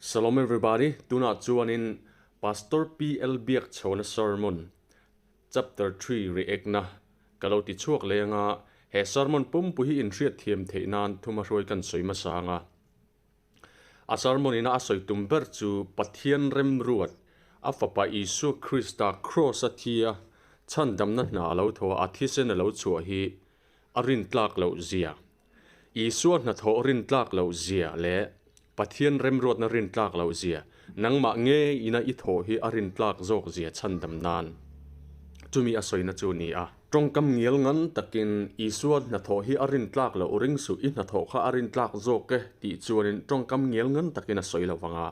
Shalom everybody, tunah chuanin Pastor PL Biakchhawna sermon chapter 3 react na ka lo ti chhuak leh anga he sermon pumpui hi in hriat thiam theih nan thuma hruai kan sawi hmasa anga a sermon ina a sawi tum ber chu Pathian remruat a fapa Isua Krista cross a thia chhandamna hna a lo thaw a thisen a lo chhuah hi a rintlak loh zia. Isua hnathawh rintlak loh zia leh Pathian remruatna rintlak loh zia, nangmah ngei ina i thawh hi a rintlak zawk zia chhandam nan chumi a sawina chu ni a. Tawngkam ngial ngan takin Isua hnathawh hi a rintlak loh ring suh, i hnathawh kha a rintlak zawk e tih chuanin tawngkam ngial ngan takin a sawi lo vang a,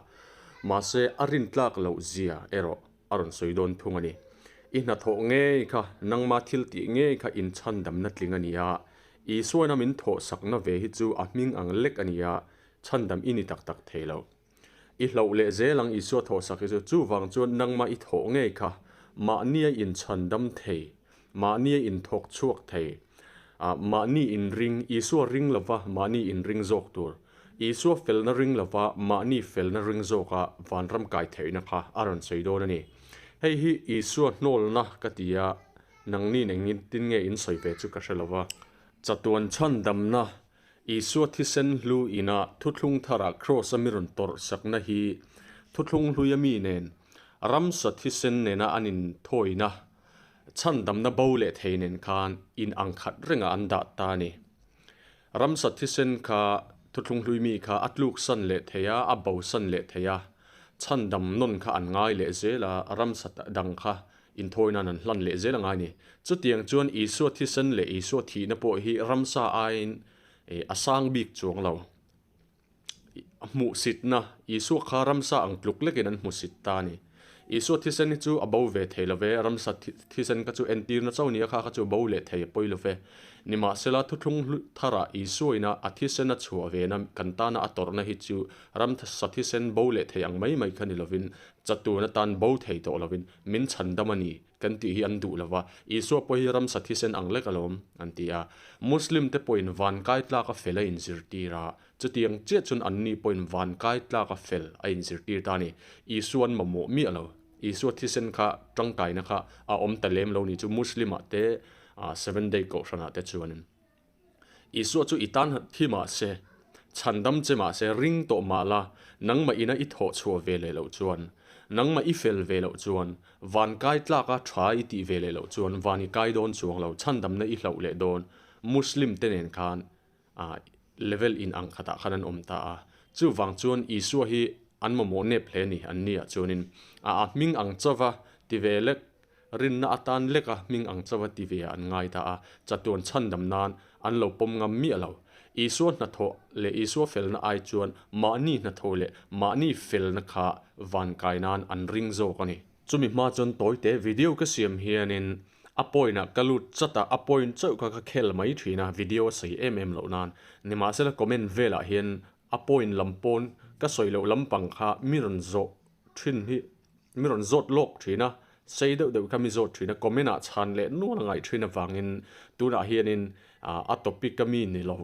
mahse a rintlak loh zia erawh a rawn sawi dawn thung a ni. I hnathawh ngei kha, nangma thil tih ngei kha inchhandamna tling a ni a, Isuaina min thawhsakna ve hi chu a hming ang lek a ni a, chhandam i ni tak tak thei lo. I hlauh leh zel ang Isua thawhsak hi chu, chuvang chuan nangma i thawh ngei kha mahnia inchhandam thei, mahnia inthawk chhuak thei, mahni inring, Isua ring lova mahni inring zawk tur, Isua felna ring lova mahni felna ring zawka vanram kai theihna kha a rawn sawi dawn a ni. Hei hi Isua hnawlna ka ti a, nangni engin tin nge in sawi ve chu ka hre lova. Chatuan chhandamna, Isua thisen hlu ina thuthlung thara kraws a mi rawn tawrh sakna hi thuthlung hluia mi nen ramsa thisen nena an inthawina chhandamna bo leh thei nen khan in ang khat rengah an dah ta a ni. Ramsa thisen kha thuthlung hlui mi kha a tluk san leh thei a, a bo san leh thei a, chhandam nawn kha an ngai leh zel a, ramsa dang kha inthawi nan an hlan leh zel a ngai a ni. Chutiang chuan Isua thisen leh Isua thihna pawh hi ramsa aiin a sang bik chuang lo. Hmuhsitna, Isua kha ramsa ang tluk lekin an hmusit ta a ni. Isua thisen hi chu a bo ve thei lo ve, ramsa thisen kha chu entirna chauh nia kha kha chu bo leh thei a pawi lo ve. Nimahsela thuthlung tharah Isuaina a thisen a chhuah vena kan tana a tawrhna hi chu ramsa thisen bo leh thei ang mai mai kha ni lovin chatuan atan bo thei tawh lovin min chhandam a ni. Kan tih hi an duh lo va, Isua pawh hi ramsa thisen ang lek alawm, an ti a. Muslim te pawhin van kai tlak a fel a inzirtir a, chutiang chiah chuan anni pawhin van kai tlak a fel a inzirtir ta a ni. Isua an mamawh miah lo. Isua thisen kha tangkaina kha a awm ta lem lo ni chu Muslim ah te, Seven Day Kohhran ah te chuanin. Isua chu i tan thi mah se, chhandam che mah se, ring tawh mah la, nangmah ina i thawh chhuah ve leh loh chuan, nangmah i fel ve loh chuan, van kai tlaka tha i tih ve leh loh chuan van i kai dawn chuang lo, chhandamna i hlauh leh dawn, Muslim te nen khan level in ang khatah khan an awm ta a. Chuvang chuan Isua hi an mamawh nep hle a ni, an ni ah chuanin a hming ang chauva ti ve lek Rinna atan leka hming ang chauha ti ve ah an ngai ta a, chatuan chhandam nan an lo pawm ngam miah lo. Isua hnathawh leh Isua felna ai chuan mahni hnathawh leh mahni felna kha van kai nan an ring zawk a ni. Chumi hma chuan tawite video ka siam hianin a point ah ka lut chat a, a point chauh kha ka khel mai thin a, video a sawi em em loh nan. Nimahsela comment velah hian a point lam pawn ka sawi loh lampang kha mi rawn zawh thin hi Mi rawn zawt lawk thin a, sei deuh deuh kha mi zawt thin a, comment ah chhan leh nual a ngaih thin avangin tunah hianin a topic a mi ni lo,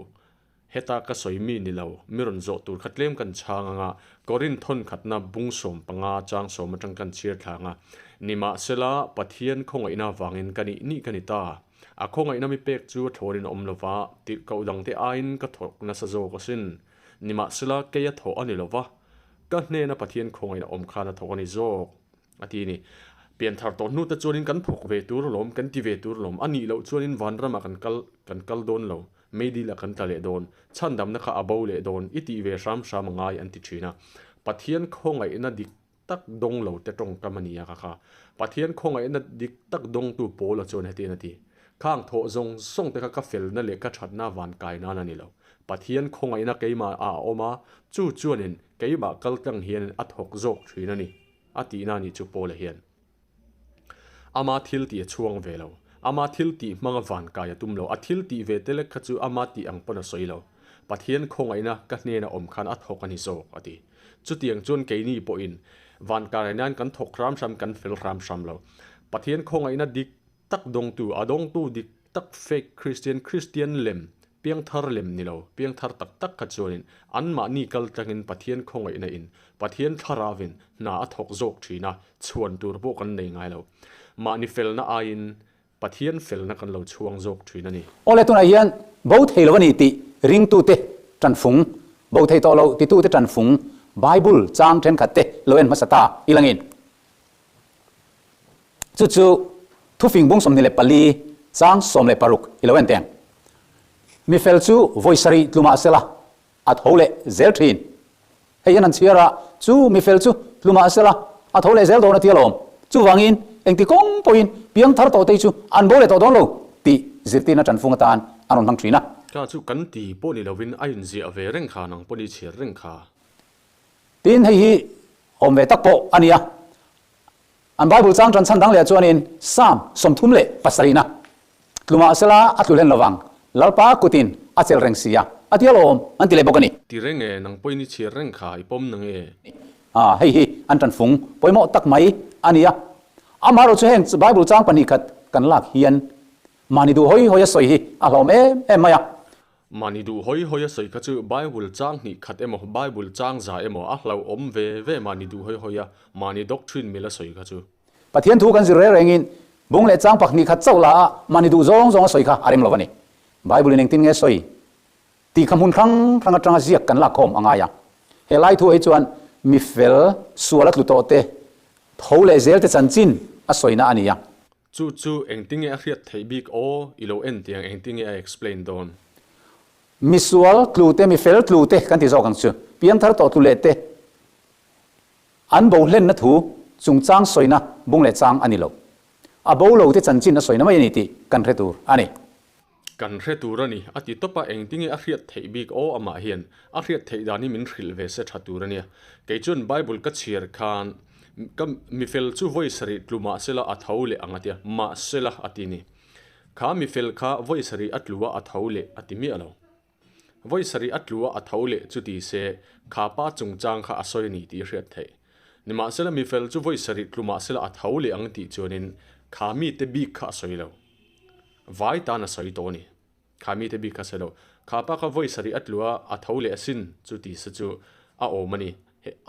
heta ka sawi mi ni lo, mi rawn zawh tur kha tlem kan chhang ang a, Korin thawn khatna bung 15 chang sawm atang kan chhiar thlang a, nimahsela Pathian khawngaihna avangin ka nih nih ka ni ta, a khawngaihna mi pek chu a thlawrin a awm lova, tirhkoh dangte aiin ka thawk nasa zawk asin, nimahsela kei a thawh a ni lova, Ka hnena Pathian khawngaihna awm khan a thawk a ni zawk, a ti a ni. Pianthar tawh hnute chuanin kan thawk ve tur alawm, kan ti ve tur alawm. A nih loh chuanin vanramah kan kal kan kal dawn lo, meidilah kan tla leh dawn, chhandamna kha a bo leh dawn, i tih ve hram hram a ngai an ti thin a. Pathian khawngaihna dik tak dawng lo te tawngkam a ni a ka kha. Pathian khawngaihna dik tak dawngtu Paula chuan hetiang a ti, Khang thawh zawng zawng te kha ka felna leh ka thatna van kai nan a ni lo. Pathian khawngaihna keimah ah a awm a, chu chuanin keimah kaltlang hianin a thawk zawk thin a ni, a tihna a nih chu Paula hian. Ama thil tih a chhuang ve lo. Ama thil tih hmanga van kai a tum lo. A thil tih ve te lek kha chu ama tih ang pawn a sawi lo. Pathian khawngaihna ka hnena awm khan a thawk a ni zawk, a ti. Chutiang chuan keini pawhin van kai nan kan thawk hram hram kan fel hram hram lo. Pathian khawngaihna dik tak dawngtu, a dawngtu dik tak fake Christian, Christian lem. Piangthar lem ni lo, piangthar tak tak kha chuanin anmahni kal tlangin Pathian khawngaihna in, Pathian thlarauin hna a thawk zawk thin a, chhuan tur pawh kan nei ngai lo. Mahni felna aiin Pathian felna kan lo chhuang zawk thin a ni. Awle tunah hian bo thei lo a ni tih ringtute tanfung, bo thei tawh lo titute tanfung Bible chang thenkhat te lo en hmasa ta i langin. Chu chu thufing bung 24 chang 16 i lo en teng. Mi fel chu vawi sarih tlu mah sela a tho leh zel thin. Hei hian an chhiar a, chu mi fel chu tlu mah sela a tho leh zel dawn a ti alawm. Chuvangin engti kawng pawhin piang thar tawh te chu an bo leh tawh dawn lo tih zirtirna tanfung atan a rawn hmang thin a. Ka chu kan ti pawh ni lovin a inziah ve reng kha nang pawh ni chhiar reng kha. Tin, hei hi awm ve tak pawh a ni a. An Bible chang tan chhan dang leh chuanin Psalm 37 na tlumah sela a tlu hlen lovang, Lalpa kutin a chelh reng si a, a ti alawm an ti leh bawk a ni. Ti reng e, nang pawhin i chhiar reng kha, i pawm nang e. A, hei hi an tan fung pawimawh tak mai a ni a. Amaherawhchu chu heng Bible chang pahnih khat kan lak hian mahni duh hawi hawi a sawi hi a hlauhawm em em mai a. Mahni duh hawi hawi a sawi kha chu Bible chang hnih khat emaw, Bible chang za emaw a hlauhawm ve ve mahni duh hawi hawi a, mahni doctrine mil a sawi kha chu. Pathian thu kan zir reng rengin bung leh chang pakhnih khat chauh la a mahni duh zawng zawng a sawi kha a rem lo a ni. Bible in engtin nge sawi tih kha hmun hrang hrang atanga ziak kan lakkhawm a ngai a. He lai thu ah hi chuan mi fel sual a tlu tawh te, tho leh zel te chanchin a sawina a ni a. Chu chu engtinge a hriat theih bik aw i lo en tiang engtinge a explain dawn. Misual tlu te mi fel tlu te kan ti zawk ang chu. Piangthar tawh tlu leh te an bo hlenna thu chungchang sawina bung leh chang a ni lo. A bo lo te chanchin a sawina mai a ni tih kan hre tur a ni. Kan hre tur a ni, a ti tawp a, engtinge a hriat theih bik aw amah hian a hriat theih dan hi min hrilh ve se tha tur a nia. Kei chuan Bible ka chhiar khan ka mifel chu vawi sarih tlu mah sela a tho leh ang a tia, mah sela a ti ni. Kha mifel kha vawi sarih a tlu a a tho leh a ti miah lo. Vawi sarih a tlu a a tho leh chu ti se kha pa chungchang kha a sawi a ni tih i hriat theih. Nimahsela mifel chu vawi sarih tlu mah sela a tho leh ang tih chuanin kha mite bik kha a sawi lo. Vai tan a sawi tawh a ni. Kha mite bik kha sawi lo. Kha pa kha vawi sarih a tlu a, a tho leh asin chu ti se chu a awm a ni.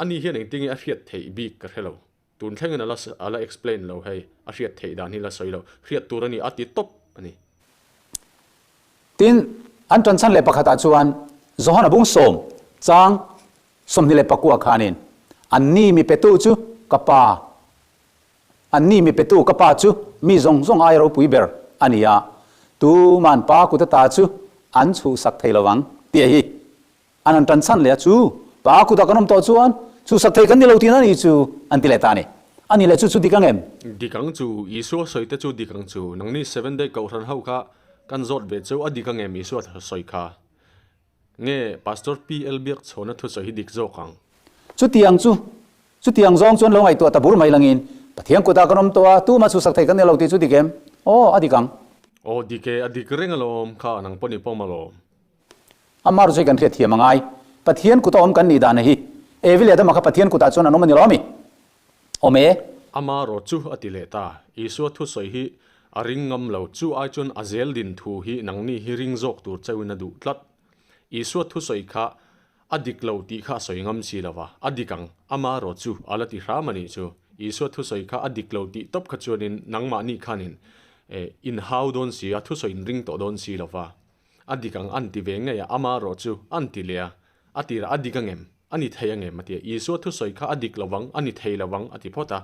Ani hian engtinge a hriat theih bik ka hre lo. Tun thlengin a la a la explain lo hei. A hriat theih dan hi la sawi lo. Hriat tur a ni a ti tawp a ni. Tin, an tan chhan leh pakhatah chuan Johana bung sawm chang 24 khanin, Anni mi petu chu ka pa Anni mi petu ka pa chu mi zawng zawng ai ropui ber a ni a, tuman pa kut ata chu an chhuhsak thei lo ang, tih hi an han tan chhan leh a, chu pa kutah kan awm tawh chuan chhuhsak thei kan ni lo tihna a ni chu an ti leh ta a ni. A ni leh chu chu dik ang em? Dik ang chu, Isua sawi te chu dik ang chu, nangni Seven Day Kohhran ho kha kan zawt ve cheu a dik ang em Isua sawi kha? Nge Pastor PL Biakchhawna thusawi hi dik zawk ang? Chutiang chu, chutiang zawng chuan lo ngaihtuah ta bur mai langin, Pathian kutah kan awm tawh a, tumah chhusak thei kan ni lo tih chu dik em? Aw, a dik ang. Aw, dik e, a dik reng alawm, kha nang pawh ni pawm alawm. Amah ru chu kan hriat thiam a ngai. Pathian kuta awm kan nih dan hi, Evi leh Adama kha Pathian kutah chuan an awm a ni lo ami? Awm e. Ama rawh chu a ti leh ta. Isua thusawi hi a ring ngam lo. Chu ai chuan a zel din thu hi nangni hi ring zawk tur chauhin a duh tlat. Isua thusawi kha a dik lo tih kha a sawi ngam si lo va, a dik ang, ama rawh chu a la ti hram a nih chu. Isua thusawi kha a dik lo tih tawp kha chuanin nangmahni khanin in hau dawn si a, thusawi in ring tawh dawn si lo va. A dik ang an ti ve ngei a, ama rawh chu an ti leh a, a tirah a dik angem? A ni thei angem? a ti a, Isua thusawi kha a dik lovang, a ni thei lovang a ti phawt a,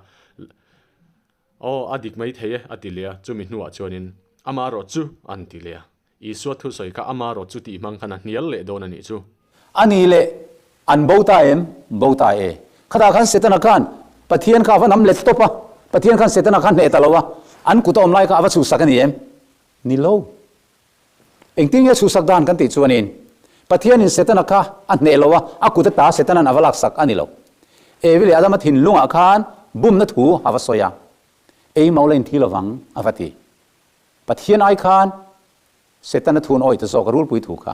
Aw, a dik mai thei e a ti leh a, chumi hnuah chuanin ama rawh chu an ti leh a, Isua thusawi kha ama rawh chu tih hmang khan a hnial leh dawn a nih chu. A ni leh, an bo ta em? Bo ta e. Khatah khan Setana khan Pathian kha a va nam let tawp a, Pathian khan Setana kha hneh ta lo a, an kut a awm lai kha a va chhuhsak a ni em? Ni lo. Engtin nge chhuhsak dan kan tih chuanin, Pathianin Setana kha a hneh lo a, a kut ata Setana'n a va laksak a ni lo. Evi leh Adama thinlungah khan bumna thu a va sawi a, Ei mau la inthi lovang a va ti. Pathian ai khan Setana thun awih ta zawk a rulpui thu kha.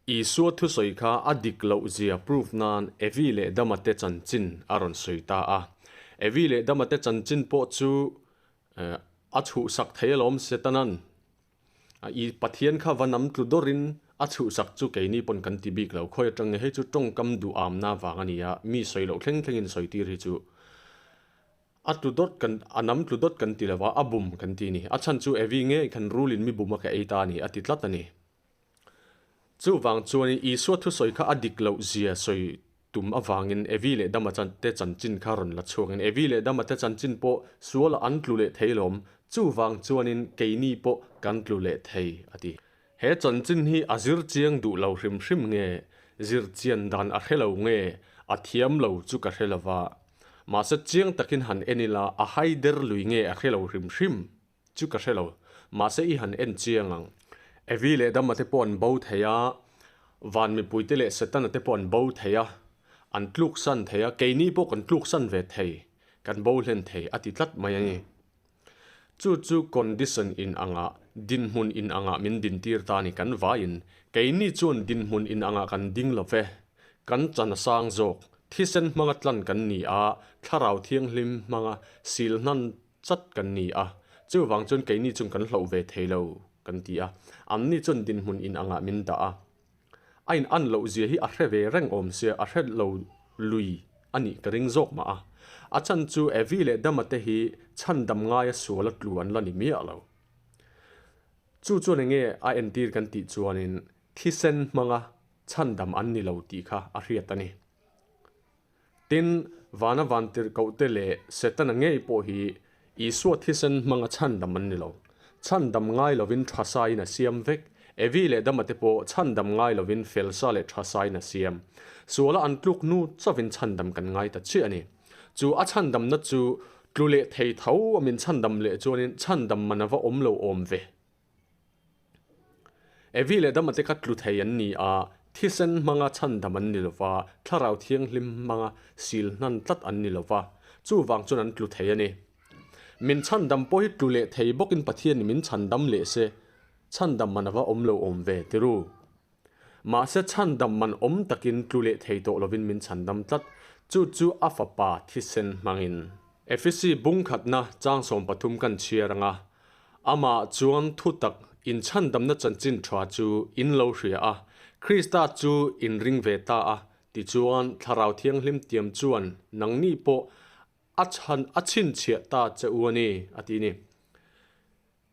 Isua thusawi kha a dik loh zia proof nan Evi leh Dama te chanchin a rawn sawi ta a. Evi leh Dama te chanchin pawh chu a chhuhsak thei alawm Setanan. I Pathian kha va nam tlu dawrin a chhuhsak chu keini pawn kan ti bik lo. Khawi atang nge hei chu tawngkam duhamna vang a nia, mi sawi loh thleng thlengin sawi tir hi chu a tlu dawt kan, a nam tlu dawt kan ti lo va, a bum kan ti a ni. A chhan chu Evi ngei khan rulin mi bum a ka ei ta a ni a ti tlat a ni. Chuvang chuanin Isua thusawi kha a dik loh zia sawi tum avangin Evi leh Dama te chanchin kha rawn la chhuakin Evi leh Dama te chanchin pawh sualah an tlu leh thei lawm, chuvang chuanin keini pawh kan tlu leh thei, a ti. He chanchin hi a zir chiang duh lo hrim hrim nge, zir chian dan a hre lo nge, a thiam lo chu ka hre lo va. Mahse chiang takin han en ila a haider lui nge a hre lo hrim hrim. Chu ka hre lo. Mahse i han en chiang ang. Evi leh Dama te pawh an bo thei a, van mipuite leh Setana te pawh an bo thei a, an tluksan thei a, keini pawh kan tluksan ve thei, kan bo hlen thei a ti tlat mai a ni. Chu chu condition in angah, dinhmun in angah min dintir ta a ni kan vaiin. Keini chuan dinhmun in angah kan ding lo ve. Kan chan a sang zawk. Thisen hmanga tlan kan ni a, Thlarau Thianghlim hmanga sil hnan chat kan ni a, chuvang chuan keini chuan kan hloh ve thei lo kan ti a, anni chuan dinhmun in angah min dah a, a in an loh zia hi a hre ve reng awm sia, a hre lo lui a nih ka ring zawk mah a, a chhan chu Evi leh Dama te hi chhandam ngaia sual a tlu an la ni miah lo. Chu chuan enge a entir kan tih chuanin thisen hmanga chhandam an ni lo tih kha a hriat a ni. Tin, vana vantirhkohte leh Setana ngei pawh hi Isua thisen hmanga chhandam an ni lo. Chhandam ngai lovin tha sain a siam vek. Evi leh Dama te pawh chhandam ngai lovin fel sa leh tha sain a siam. Suala an tluk hnu chauhin chhandam kan ngai ta chiah a ni. Chu a chhandamna chu tlu leh thei tho a min chhandam leh chuanin chhandam man a va awm lo awm ve. Evi leh Dama te kha tlu thei an ni a, thisen hmanga chhandam an ni lo va, thlarau thianghlim hmanga sil hnan tlat an ni lo va, chuvang chuan an tlu thei a ni. Min chhandam pawh hi tlu leh thei bawkin Pathianin min chhandam leh se, chhandam man a va awm lo awm ve tiru. Mahse chhandam man awm takin tlu leh thei tawh lovin min chhandam tlat, chu chu a fapa thisen hmangin. Efesi bung khatna chang 13 kan chhiar anga, amah chuan thutak inchhandamna chanchin tha chu in lo hria a, Krista chu in ring ve ta a, tichuan Thlarau Thianghlim tiam chuan nangni pawh a chhan a chhinchhiah ta che u a ni, a ti ni.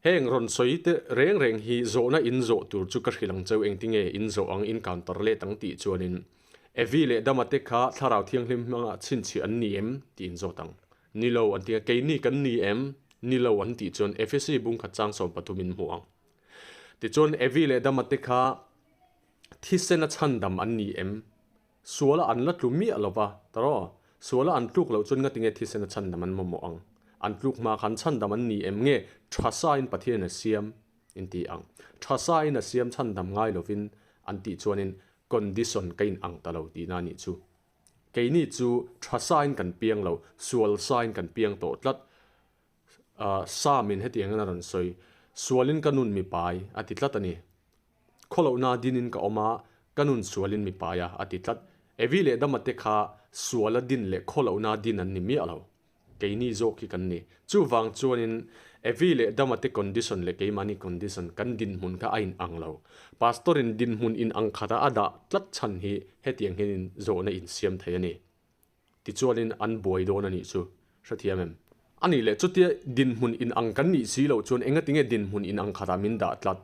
Heng rawn sawi te reng reng hi zawhna in zawh tur chu ka hrilh ang cheu engtinge in zawh ang in counter let ang tih chuanin Evi leh Dama te kha Thlarau Thianghlim hmanga chhinchhiah an ni em tih in zawt ang. Ni lo an ti a, keini kan ni em? Ni lo an tih chuan Efesi bungkhat chang 13 in hmuh ang. Tichuan Evi leh Dama te kha thisena chhandam an ni em? Suala an la tlu miah lo va, taraw? Suala an tluk loh chuan ngatinge thisen a chhandam an mamawh ang? An tluk hma khan chhandam an ni em nge tha sain Pathian a siam in ti ang? Tha sain a siam chhandam ngai lovin an tih chuanin condition ka in ang ta lo tihna a nih chu. Keini chu tha sain kan piang lo, sual sain kan piang tawh tlat. Psalm-in hetiangin a rawn sawi, Sualin ka nun mi pai, a ti tlat a ni. Khawlohna dinin ka awm a, ka nun sualin mi pai a, a ti tlat. Evi leh Dama te kha suala din leh khawlohna din an ni miah lo. Keini zawk hi kan ni. Chuvang chuanin Evi leh Dama te condition leh keimahni condition kan dinhmun kha a inang lo. Pastor-in dinhmun inang khata a dah tlat chhan hi hetiang hianin zawhna insiam thei a ni. Tichuanin an buai dawn a nih chu, hrethiam em? A nih leh chutia dinhmun inang kan nih si loh chuan engatinge dinhmun inang khatah min dah tlat?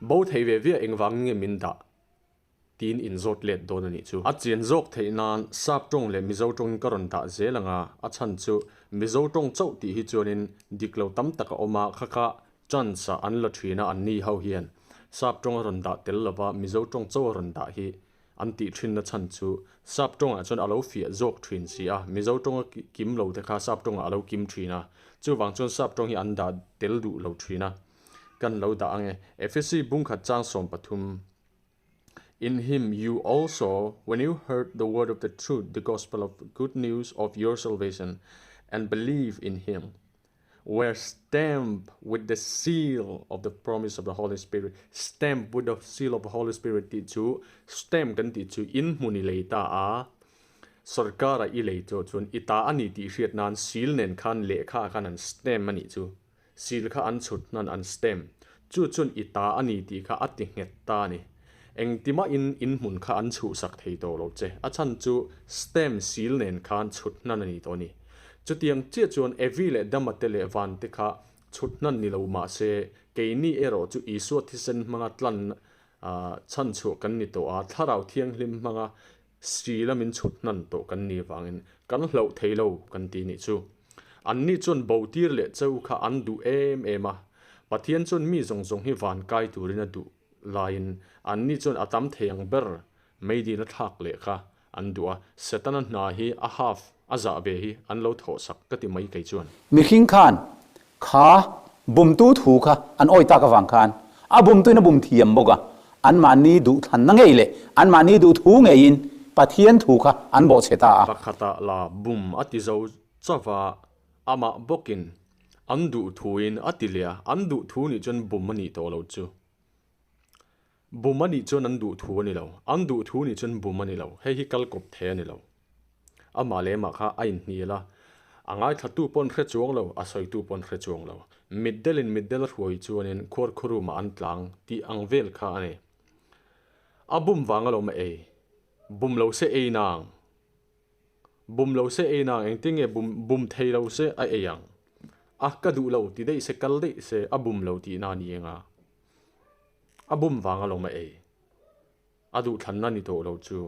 Bo thei ve viah engvangin nge min dah? Tiin inzawt let dawn a nih chu. A chian zawk theih nan Sap tawng leh Mizo tawngin ka rawn dah zel ang a, a chhan chu Mizo tawng chauh tih hi chuanin dik lo tam tak a awm a, kha kha chance ah an la thin a anni ho hian Sap tawng a rawn dah tel lova Mizo tawng chauh a rawn dah hi An tih thinna chhan chu Sap tawngah chuan a lo fiah zawk thin si a, Mizo tawnga kim lo te kha Sap tawngah a lo kim thin a, chuvang chuan Sap tawng hi an dah tel duh lo thin a. Kan lo dah ang e. Efesi bungkhat chang 13 In him you also, when you heard the word of the truth, the gospel of good news of your salvation, and believe in him, were stamped with the seal of the promise of the Holy Spirit. Stamped with the seal of the Holy Spirit tih chu stamp kan tih chu in hmun i lei ta a, sarkara i lei chu chuan i ta a ni tih hriat nan seal nen khan lehkha ah khan an stamp a nih chu. Seal kha an chhut hnan an stamp. Chu chuan i ta a ni tih kha a ti nghet ta a ni. Engtimahin inhmun kha an chhuhsak thei tawh lo che. A chhan chu stamp seal nen khan chhut hnan a ni tawh a ni. Chutiang chiah chuan Evi leh Dama te leh Van te kha chhut hnan ni lo mah se, keini erawh chu Isua thisen hmanga tlan chhanchhuah kan ni tawh a, Thlarau Thianghlim hmanga seal a min chhut hnan tawh kan ni avangin kan hlauh thei lo kan ti nih chu. Anni chuan botir leh cheu kha an duh em em a, Pathian chuan mi zawng zawng hi van kai turin a duh laiin anni chuan a tam thei ang ber meidin a thlak leh kha an duh a, Setana hna hi a half a zah ve hi an lo thawhsak ka ti mai kei chuan. Mihring khan kha bumtu thu kha an awi tak avang khan a bumtuin a bum thiam bawk a, anmahni duhthlanna ngei leh anmahni duhthu ngeiin Pathian thu kha an bawhchhe ta a. Pakhatah la bum a ti zo chauh a, amah bawkin an duhthuin a ti leh a, an duhthu nih chuan bum a nih tawh lo chu. Bum a nih chuan an duh thu a ni lo. An duh thu nih chuan bum a ni lo. Hei hi kal kawp thei a ni lo. Amah leh amah kha a inhnial a, a ngaithlatu pawn hre chuang lo, a sawitu pawn hre chuang lo. Mitdelin mitdel a hruai chuanin khuarkhurum-ah an tlang tih ang vel kha a ni. A bum vang alawm a ei. Bum lo se ei nang. Bum lo se ei nang engtin nge bum bum thei lo se a ei ang. A ka duh lo ti daih se kal daih se a bum lo tihna a ni eng a. A bum vang alawm a ei. A duhthlanna ni tawh lo chu.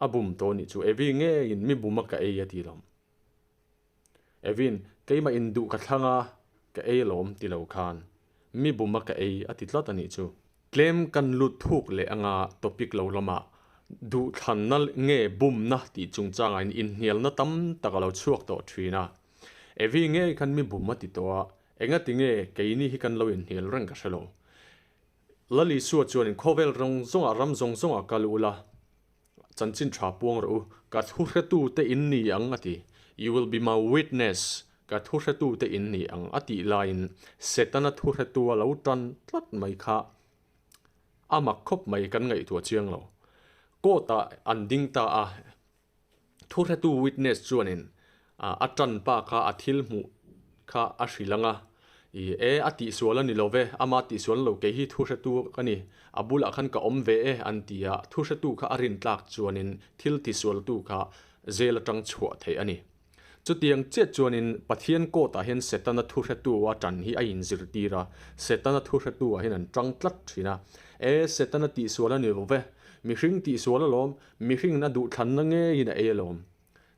A bum tawh nih chu Evi ngeiin mi bum a ka ei a ti lawm. Evin keimah in duh ka thlang a ka ei alawm ti lo khan mi bum a ka ei a ti tlat a nih chu. Tlem kan lut thuk leh anga topic lo lamah duhthlanna nge bumna tih chungchangah in inhnialna tam tak a lo chhuak tawh thin a. Evi ngei khan mi bum a ti tawh a, engati nge keini hi kan lo inhnial reng ka hre lo. Lal Isua chuanin khawvel rawng zawngah ram zawng zawngah kal ula, Chanchin tha puang rawh u, ka thuhretute in ni ang a ti. You will be my witness, ka thuhretute in ni ang a tih laiin Setana thuhretua lo tan tlat mai kha a mak khawp mai kan ngaihtuah chiang lo. Court ah an ding ta a, Thuhretu witness chuanin a tan pa kha a thil hmuh kha a hrilh ang a, i e a tihsual a ni lo ve, ama tihsual lo kei hi thuhretu ka ni, a bulah khan ka awm ve e an ti a, thuhretu kha a rintlak chuanin thil tisualtu kha jail atang chhuah theih a ni. Chutiang chiah chuanin Pathian court ah hian Setana thuhretu a tan hi a inzirtir a, Setana thuhretu ah hian an tang tlat thin a, e Setana tihsual a ni lo ve, mihring tihsual alawm, Mihringin a duhthlanna ngeiin a ei alawm.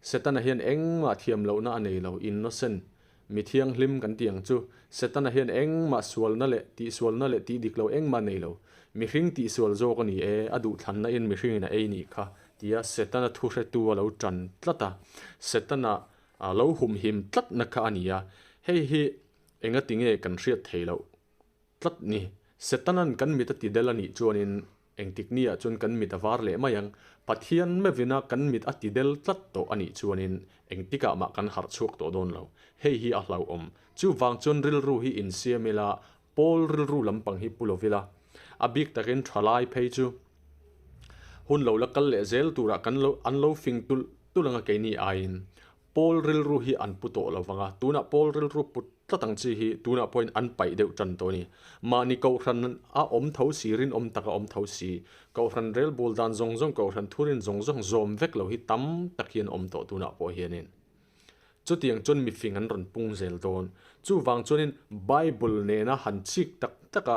Setana hian engmah thiam lohna a nei lo, innocent, mi thianghlim kan tih ang chu. Setana hian engmah sualna leh tihsualna leh tih dik lo engmah a nei lo. Mihring tihsual zawk a ni e, a duhthlanna in mihringin a ei nih kha, tia Setana thuhretu a lo tan tlat a. Setana lo humhim tlatna kha a ni a. Hei hi engatinge kan hriat thei loh? Tlat ni. Setanan kan mit a ti del a nih chuanin engtik ni ah chuan kan mit a var leh mai ang. Pathian mevina kan mit a ti del tlat tawh a nih chuanin engtikah mah kan harh chhuak tawh dawn lo. Hei hi a hlauhawm. Chuvang chuan rilru hi insiam ila, Paul rilru lampang hi pu lovila. A bik takin thalai phei chu hun lo la kal leh zel turah kan lo an lo fing tulh tulh anga keini aiin Paul rilru hi an pu tawh lo vang a, tunah Paul rilru put tlat ang chi hi tunah pawhin an paih deuh tan tawh a ni. Mahni kohhran a awm tho si, rinawm tak a awm tho si, kohhran relbul dan zawng zawng, kohhran thurin zawng zawng zawm vek lo hi tam tak hi an awm tawh tunah pawh hianin. Chutiang chuan mifing an rawn pung zel dawn. Chuvang chuanin Bible nena han chik tak taka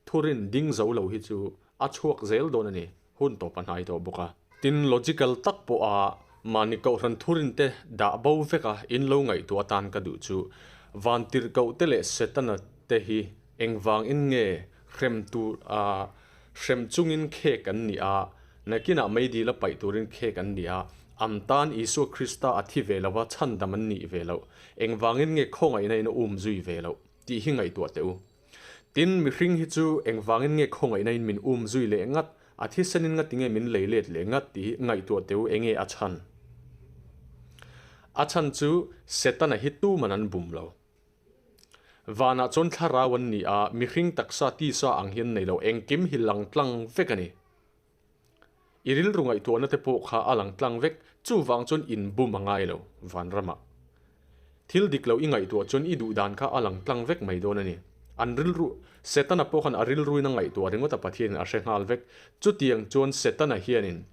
thurin ding zo lo hi chu a chhuak zel dawn a ni. Hun tawp a hnai tawh bawk a. Tin, logical tak pawha mahni kohhran thurinte dah bo vek a in lo ngaihtuah atan ka duh chu Vantirhkohte leh Setana te hi engvang in nge hrem tur a hrem chungin khek an nih a, nakinah meidil a paih turin khek an nih a, an tan Isua Krista a thi ve lova chhandam an nih ve loh, engvangin nge khawngaihna in a um zui ve loh tih hi ngaihtuah teh u. Tin, mihring hi chu engvangin nge khawngaihna in min um zui leh ngat, a thisenin ngati nge min lei let leh ngat tih hi ngaihtuah teh u enge a chhan? A chhan chu Setana hi tuman an bum lo. Vanah chuan thlarau an ni a, mihring taksa tisa ang hian nei lo, engkim hi lang tlang vek a ni. I rilru ngaihtuahna te pawh kha a lang tlang vek, chuvang chuan in bum a ngai lo, Vanramah. Thil dik lo i ngaihtuah chuan i duh dan kha a lang tlang vek mai dawn a ni. An rilru, Setana pawh khan a rilruin a ngaihtuah ringawt a Pathianin a hre nghal vek. Chutiang chuan Setana hianin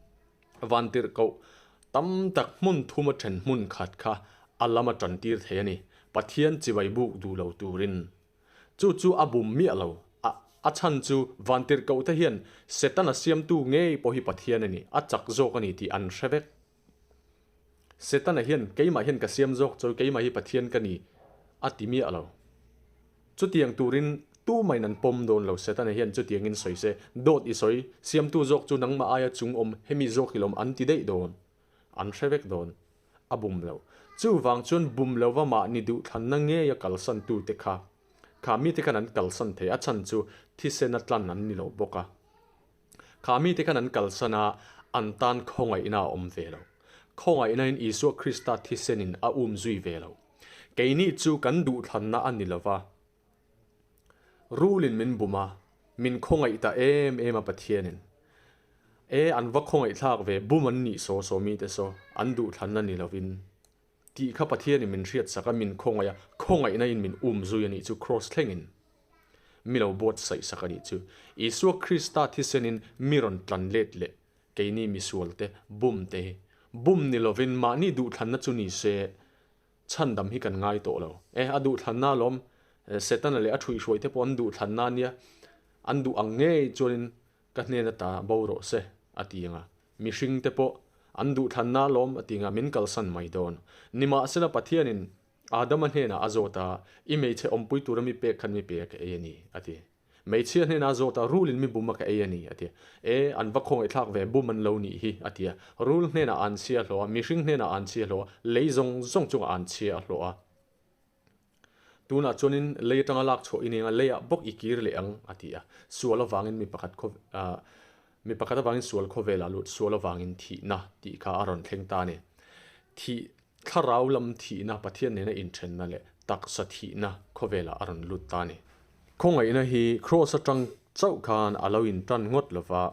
vantirhkoh tam tak hmun thum a then hmun khat kha a lam a tantir thei a ni, Pathian chibai buk duh lo turin. Chu chu a bum miah lo. A, a chhan chu vantirhkoh te hian Setana siamtu ngei pawh hi Pathian a ni, a chak zawk a ni tih an hre vek. Setana hian keimah hian ka siam zawk chawi keimah hi Pathian ka ni a ti miah lo. Chutiang turin tumahin an pawm dawn lo Setana hian chutiangin sawi se, dawt i sawi, siamtu zawk chu nangmah aia chung awm hemi zawk i lawm an ti daih dawn. An hre vek dawn. A bum lo. Chuvang chuan bum lova mahni duhthlanna ngeia kalsan tute kha kha mite khan an kalsan thei a chhan chu thisena tlan an ni lo bawk a. Kha mite khan an kalsan a, an tan khawngaihna a awm ve lo. Khawngaihnain Isua Krista thisenin a um zui ve lo. Keini chu kan duhthlanna a ni lo va. Rulin min bum a, min khawngaih ta em em a Pathianin. E, an va khawngaihthlak ve, bum an nih saw saw mite saw, an duhthlanna ni lovin. Tih kha Pathianin min hriatsak a, min khawngaih a, khawngaihnain min um zui a nih chu Kraws thlengin mi lo buatsaih sak a nih chu. Isua Krista thisenin mi rawn tlan let leh keini misualte bum te hi bum ni lovin mahni duhthlanna chu ni se chhandam hi kan ngai tawh lo. E, a duhthlanna alawm, Setana leh a thuihhruaite pawh an duhthlanna a nia, an duh ang ngei chuanin Ka hnen ata bo rawh se, a ti ang a. Mihringte pawh an duhthlanna alawm, a ti ang a, min kalsan mai dawn. Nimahsela Pathianin Adama hnenah a zawt a, I hmeichhe awmpui tura mi pek khan mi pe a ka ei a ni, a ti. Hmeichhia hnenah a zawt a, Rulin mi bum a ka ei a ni, a ti. E, an va khawngaihthlak ve, bum an lo nih hi, a ti a. Rul hnenah an chhia hlawh a, mihring hnenah an chhia hlawh a, lei zawng zawng chungah an chhia a hlawh a. Tunah chuanin lei atanga lak chhuah i ning a, leiah bawk i kir leh ang, a ti a. Sual avangin mi pakhat khaw ah mi pakhat avangin sual khawvelah lut, sual avangin thihna tih kha a rawn thleng ta a ni. Thih, thlarau lam thihna, Pathian nena inthenna leh taksa thihna khawvelah a rawn lut ta a ni. Khawngaihna hi Kraws atang chauh khan a lo intan ngawt lova,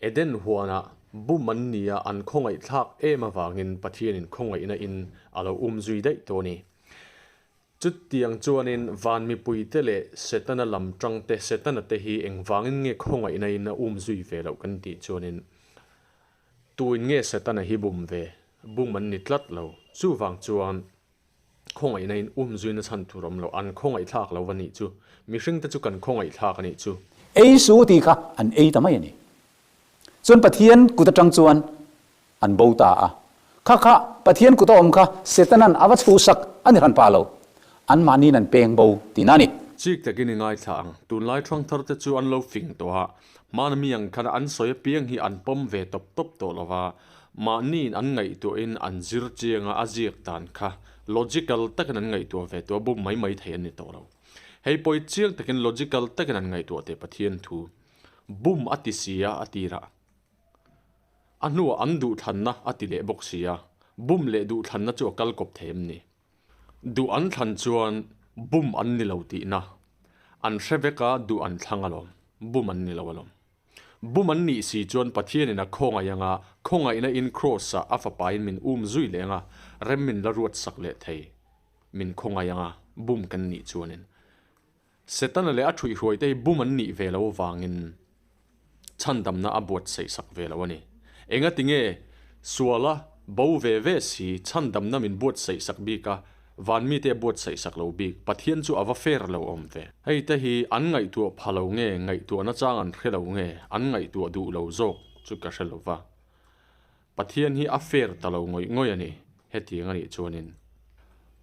Eden huanah bum an nia an khawngaihthlak em avangin Pathianin khawngaihna in a lo um zui daih tawh a ni. Chutiang chuanin van mipuite leh Setana lam tangte, Setana te hi engvangin nge khawngaihna in a um zui ve loh kan tih chuanin tuin nge Setana hi bum ve? Bum an ni tlat lo. Chuvang chuan Khawngaihna in um zuina chhan tur awm lo, an khawngaihthlak lo a nih chu. Mihringte chu kan khawngaihthlak a nih chu. Ei su tih kha an ei ta mai a ni. Chuan Pathian kut atang chuan an bo ta a. Kha kha Pathian kut a awm kha Setanan a va chhuhsak a ni hran pah lo. Anmahniin an peng bo tihna a ni. Chik takin i ngaithla ang. Tunlai thangthar te chu an lo fing tawh a, hmana mi ang khan an sawi apiang hi an pawm ve tawp tawp tawh lo va. Mahniin an ngaihtuahin an zir chiang a, a ziak dan kha logical takin an ngaihtuah ve tawh a, bum mai mai thei an ni tawh lo. Hei pawh hi chiang takin logical takin an ngaihtuah teh Pathian thu. Bum a ti si a, a tirah. A hnuah an duhthlanna a ti leh bawk si a, bum leh duhthlanna chu a kal kawp thei em ni? Duh an thlan chuan bum an ni lo tihna. An hre vek a, duh an thlang alawm. Bum an ni lo alawm. Bum an nih si chuan Pathianin a khawngaih anga khawngaihna in Kraws-ah a fapain min um zui leh anga rem min la ruat sak leh thei. Min khawngaih anga bum kan nih chuanin Setana leh a thuihhruaite hi bum an nih ve lo avangin chhandamna a buatsaih sak ve lo a ni. Engati nge suala bo ve ve si chhandamna min buatsaih sak bik a, Van mite a buatsaih sak lo bik, Pathian chu a va fair lo awm ve. Hei te hi an ngaihtuah pha lo nge, ngaihtuah nachang an hre lo nge, an ngaihtuah duh lo zawk chu ka hre lo va. Pathian hi a fair ta lo ngawih ngawih a ni, hetiang a nih chuanin.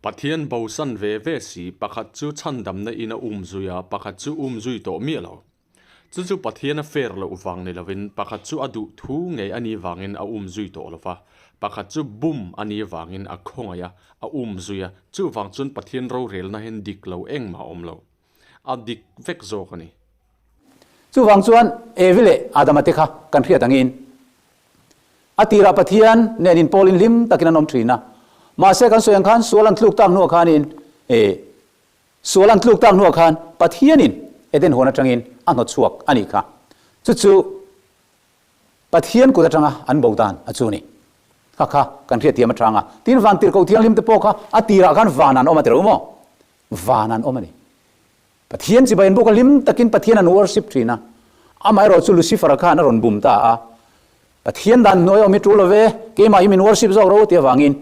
Pathian bosan ve ve si, pakhat chu chhandamna in a um zui a, pakhat chu um zui tawh miah lo. Chu chu Pathian a fair loh vang ni lovin pakhat chu a duh thu ngei a nih vangin a um zui tawh lova, pakhat chu bum a nih vangin a khawngaih a, a um zui a, chuvang chuan Pathian rorelna hian dik lo engmah a awm lo. A dik vek zawk a ni. Chuvang chuan Evi leh Adama te kha kan hriat angin a tirah Pathian nen inpawlin hlim takin an awm thin a, mahse kan sawi ang khan sual an tluk tak hnuah khanin Sual an tluk tak hnuah khan Pathianin Eden huan atangin a hnawt chhuak a nih kha. Chu chu Pathian kut atanga an bo dan a chu ni. Kha kha kan hriatthiam atang a. Tin van tirhkoh thianghlim te pawh kha a tirah khan van an awm a ti lo maw? Van an awm a ni. Pathian chibai an buk a, hlim takin Pathian an worship thin a. Amaherawh chu Lucifer-a khan a rawn bum ta a, Pathian dan hnuai awm hi tul lo ve, keimah hi min worship zawk ro ti avangin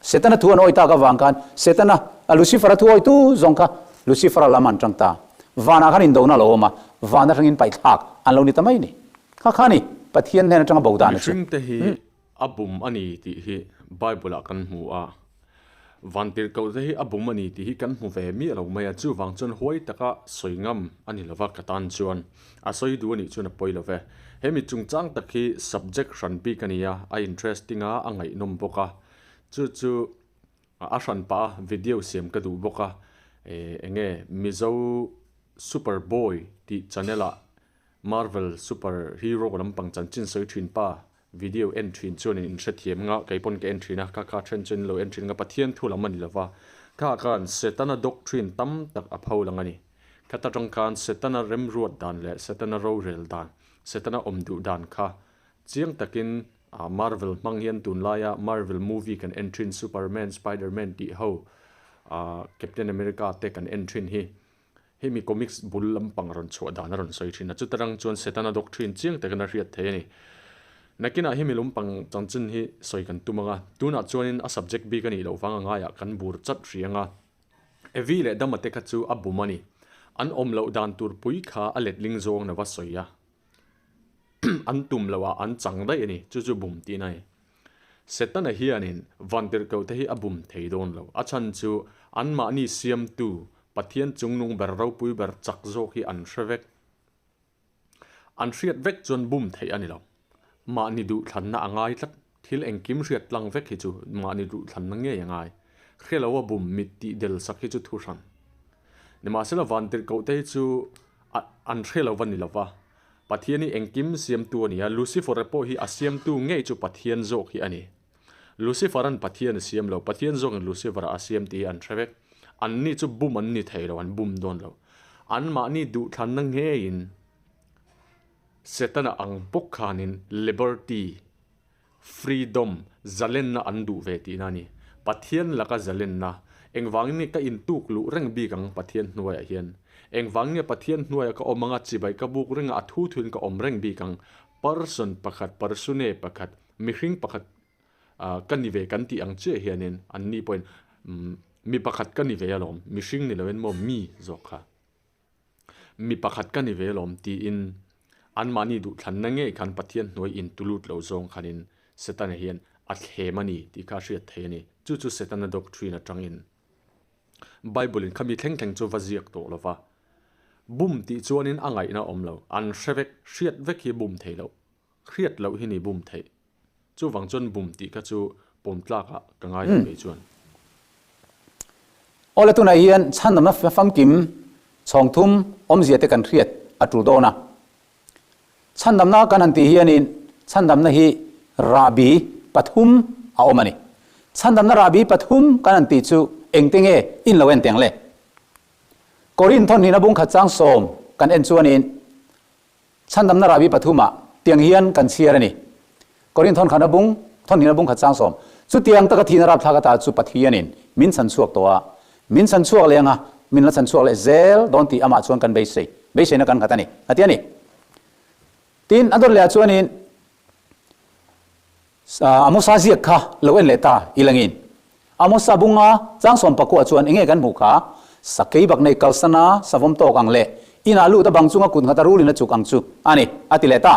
Setana thu an awi tak avang khan Setana, Lucifer-a thu awitu zawng kha Lucifer-a lam an tang ta. Vanah khan indona a lo awm a, van atangin paihthlak an lo ni ta mai ni. Kha kha ni, Pathian hnen atanga bo dan a chu. Mihringte hi a bum a ni tih hi Bible-ah kan hmu a, Vantirhkohte hi a bum a ni tih hi kan hmu ve miah lo mai a, chuvang chuan huai taka sawi ngam a ni lova ka tan chuan a sawi duh a nih chuan a pawi lo ve. He mi chungchang tak hi subject hran bik a ni a, a interesting a, a ngaihnawm bawk a, chu chu a hran pah a video siam ka duh bawk a, eng nge Mizo Super Boy tih channel ah Marvel super hero lampang chanchin sawi thin pa Video en thin chuan in inhrethiam nga, kei pawn ka en thin a, ka kha then chuan in lo en thin nga, Pathian thu lam a ni lova, kha khan Setana doctrine tam tak a pho lang a ni. Khata tang khan Setana remruat dan leh Setana rorel dan, Setana awm duh dan kha chiang takin Marvel hmang hian tunlaia Marvel movie kan en thin Superman, Spiderman tih ho, Captain America te kan en thin hi Hemi comics bul lampang rawn chhuah dan a rawn sawi thin a, chuta rang chuan Setana doctrine chiang takin a hriat thei a ni. Nakinah hemi lumpang chanchin hi sawi kan tum ang a, tunah chuanin a subject bik a nih loh vang a ngaiah kan bur chat hrih ang a. Evi leh Dama te kha chu a bum a ni. An awm loh dan tur pui kha a letling zawng na va sawi a. An tum loh ah an chang daih a ni, chu chu bum tihna a ni. Setana hianin vantirhkohte hi a bum thei dawn lo. A chhan chu anmahni siamtu Pathian chungnung ber ropui ber chak zawk hi an hre vek. An hriat vek chuan bum theih a ni lo. Mahni duhthlanna a ngai tlat. Thil engkim hriat tlang vek hi chu mahni duhthlanna ngei a ngai. Hre lo a bum mit tih del sak hi chu thu hran. Nimahsela vantirhkohte hi chu an hre lo va ni lo va. Pathian hi engkim siamtu a ni a, Lucifer-a pawh hi a siamtu ngei chu Pathian zawk hi a ni. Lucifer-a'n Pathian a siam lo, Pathian zawkin Lucifer-a a siam tih hi an hre vek. Anni chu bum an ni thei lo, an bum dawn lo. Anmahni duhthlanna ngeiin Setana ang bawk khanin liberty, Freedom, zalenna an duh ve tihna a ni. Pathian laka zalenna. Engvangin nge ka intuk luh reng bik ang Pathian hnuaiah hian? Engvangin nge Pathian hnuaiah ka awm anga chibai ka buk renga a thu thuin ka awm reng bik ang? Person pakhat, persune pakhat, mihring pakhat ka ni ve kan tih ang chiah hianin anni pawhin mi pakhat ka ni ve alawm, mihring ni loin maw mi zawk kha. Mi pakhat ka ni ve lawm tiin anmahni duhthlanna ngei khan Pathian hnuai in tulut lo zawng khanin Setana hian a thlem a ni tih kha a hriat thei a ni. Chu chu Setana doctrine atangin Bible in khami thleng thleng chu va ziak tawh lo va. Bum tih chuanin a ngaihna a awm lo. An hre vek, hriat vek hi bum thei loh. Hriat loh hi ni bum theih. Chuvang chuan bum tih kha chu pawm tlakah ka ngai lo kei chuan. Awle tunah hian chhandamna famkim chhawng thum awmzia te kan hriat a tul dawn a. Chhandamna kan han tih hianin chhandamna hi rahbi pathum a awm a ni. Chhandamna rahbi pathum kan han tih chu engte nge in lo en teng le? Korinth thawnhnihna bungkhat chang sawm kan en chuanin Chhandamna rahbi pathumah tiang hian kan chhiar a ni. Korinth thawn khan a bung, thawn hnin a bung khat chang sawm. Chutiang taka thihna rapthlak ata chu Pathianin min chhan chhuak tawh a, min chhan chhuak leh anga min la chhan chhuak leh zel dawn tih amah chuan kan beisei, beiseina kan nghat a ni, a ti a ni. Tin, a dawt lehah chuanin Amosa ziak kha lo en leh ta i langin. Amosa bunga chang sawm pakua chuan enge kan hmuh kha? Sakei bak nei kalsana savawm tawk ang leh inah lut a bang chunga kut nghata rulin a chuk ang chu a ni, a ti leh ta.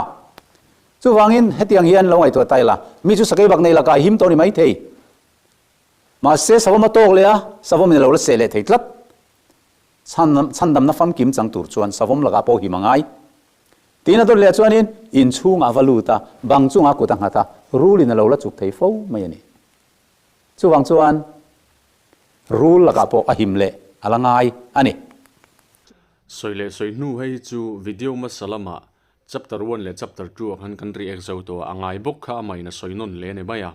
Chuvangin hetiang hian lo ngaihtuah ta ila, mi chu sakei bak nei lakah a him tawh ni mai thei. Mahse savawm a tawk leh a, savawmin a lo la seh leh thei tlat. Chhandamna famkim chang tur chuan savawm lakah pawh him a ngai. Tiin a dawt leh chuanin inchhungah a va lut a, bang chungah a kut a nghat a, rulin a lo la chuk thei fo mai a ni. Chuvang chuan rul lakah pawh a him leh a la ngai a ni. Sawi leh sawi hnu hei hi chu video hmasa lamah chapter one leh chapter two ah khan kan react zo tawh a, a ngai bawk kha amah in a sawi nawn leh a ni mai a,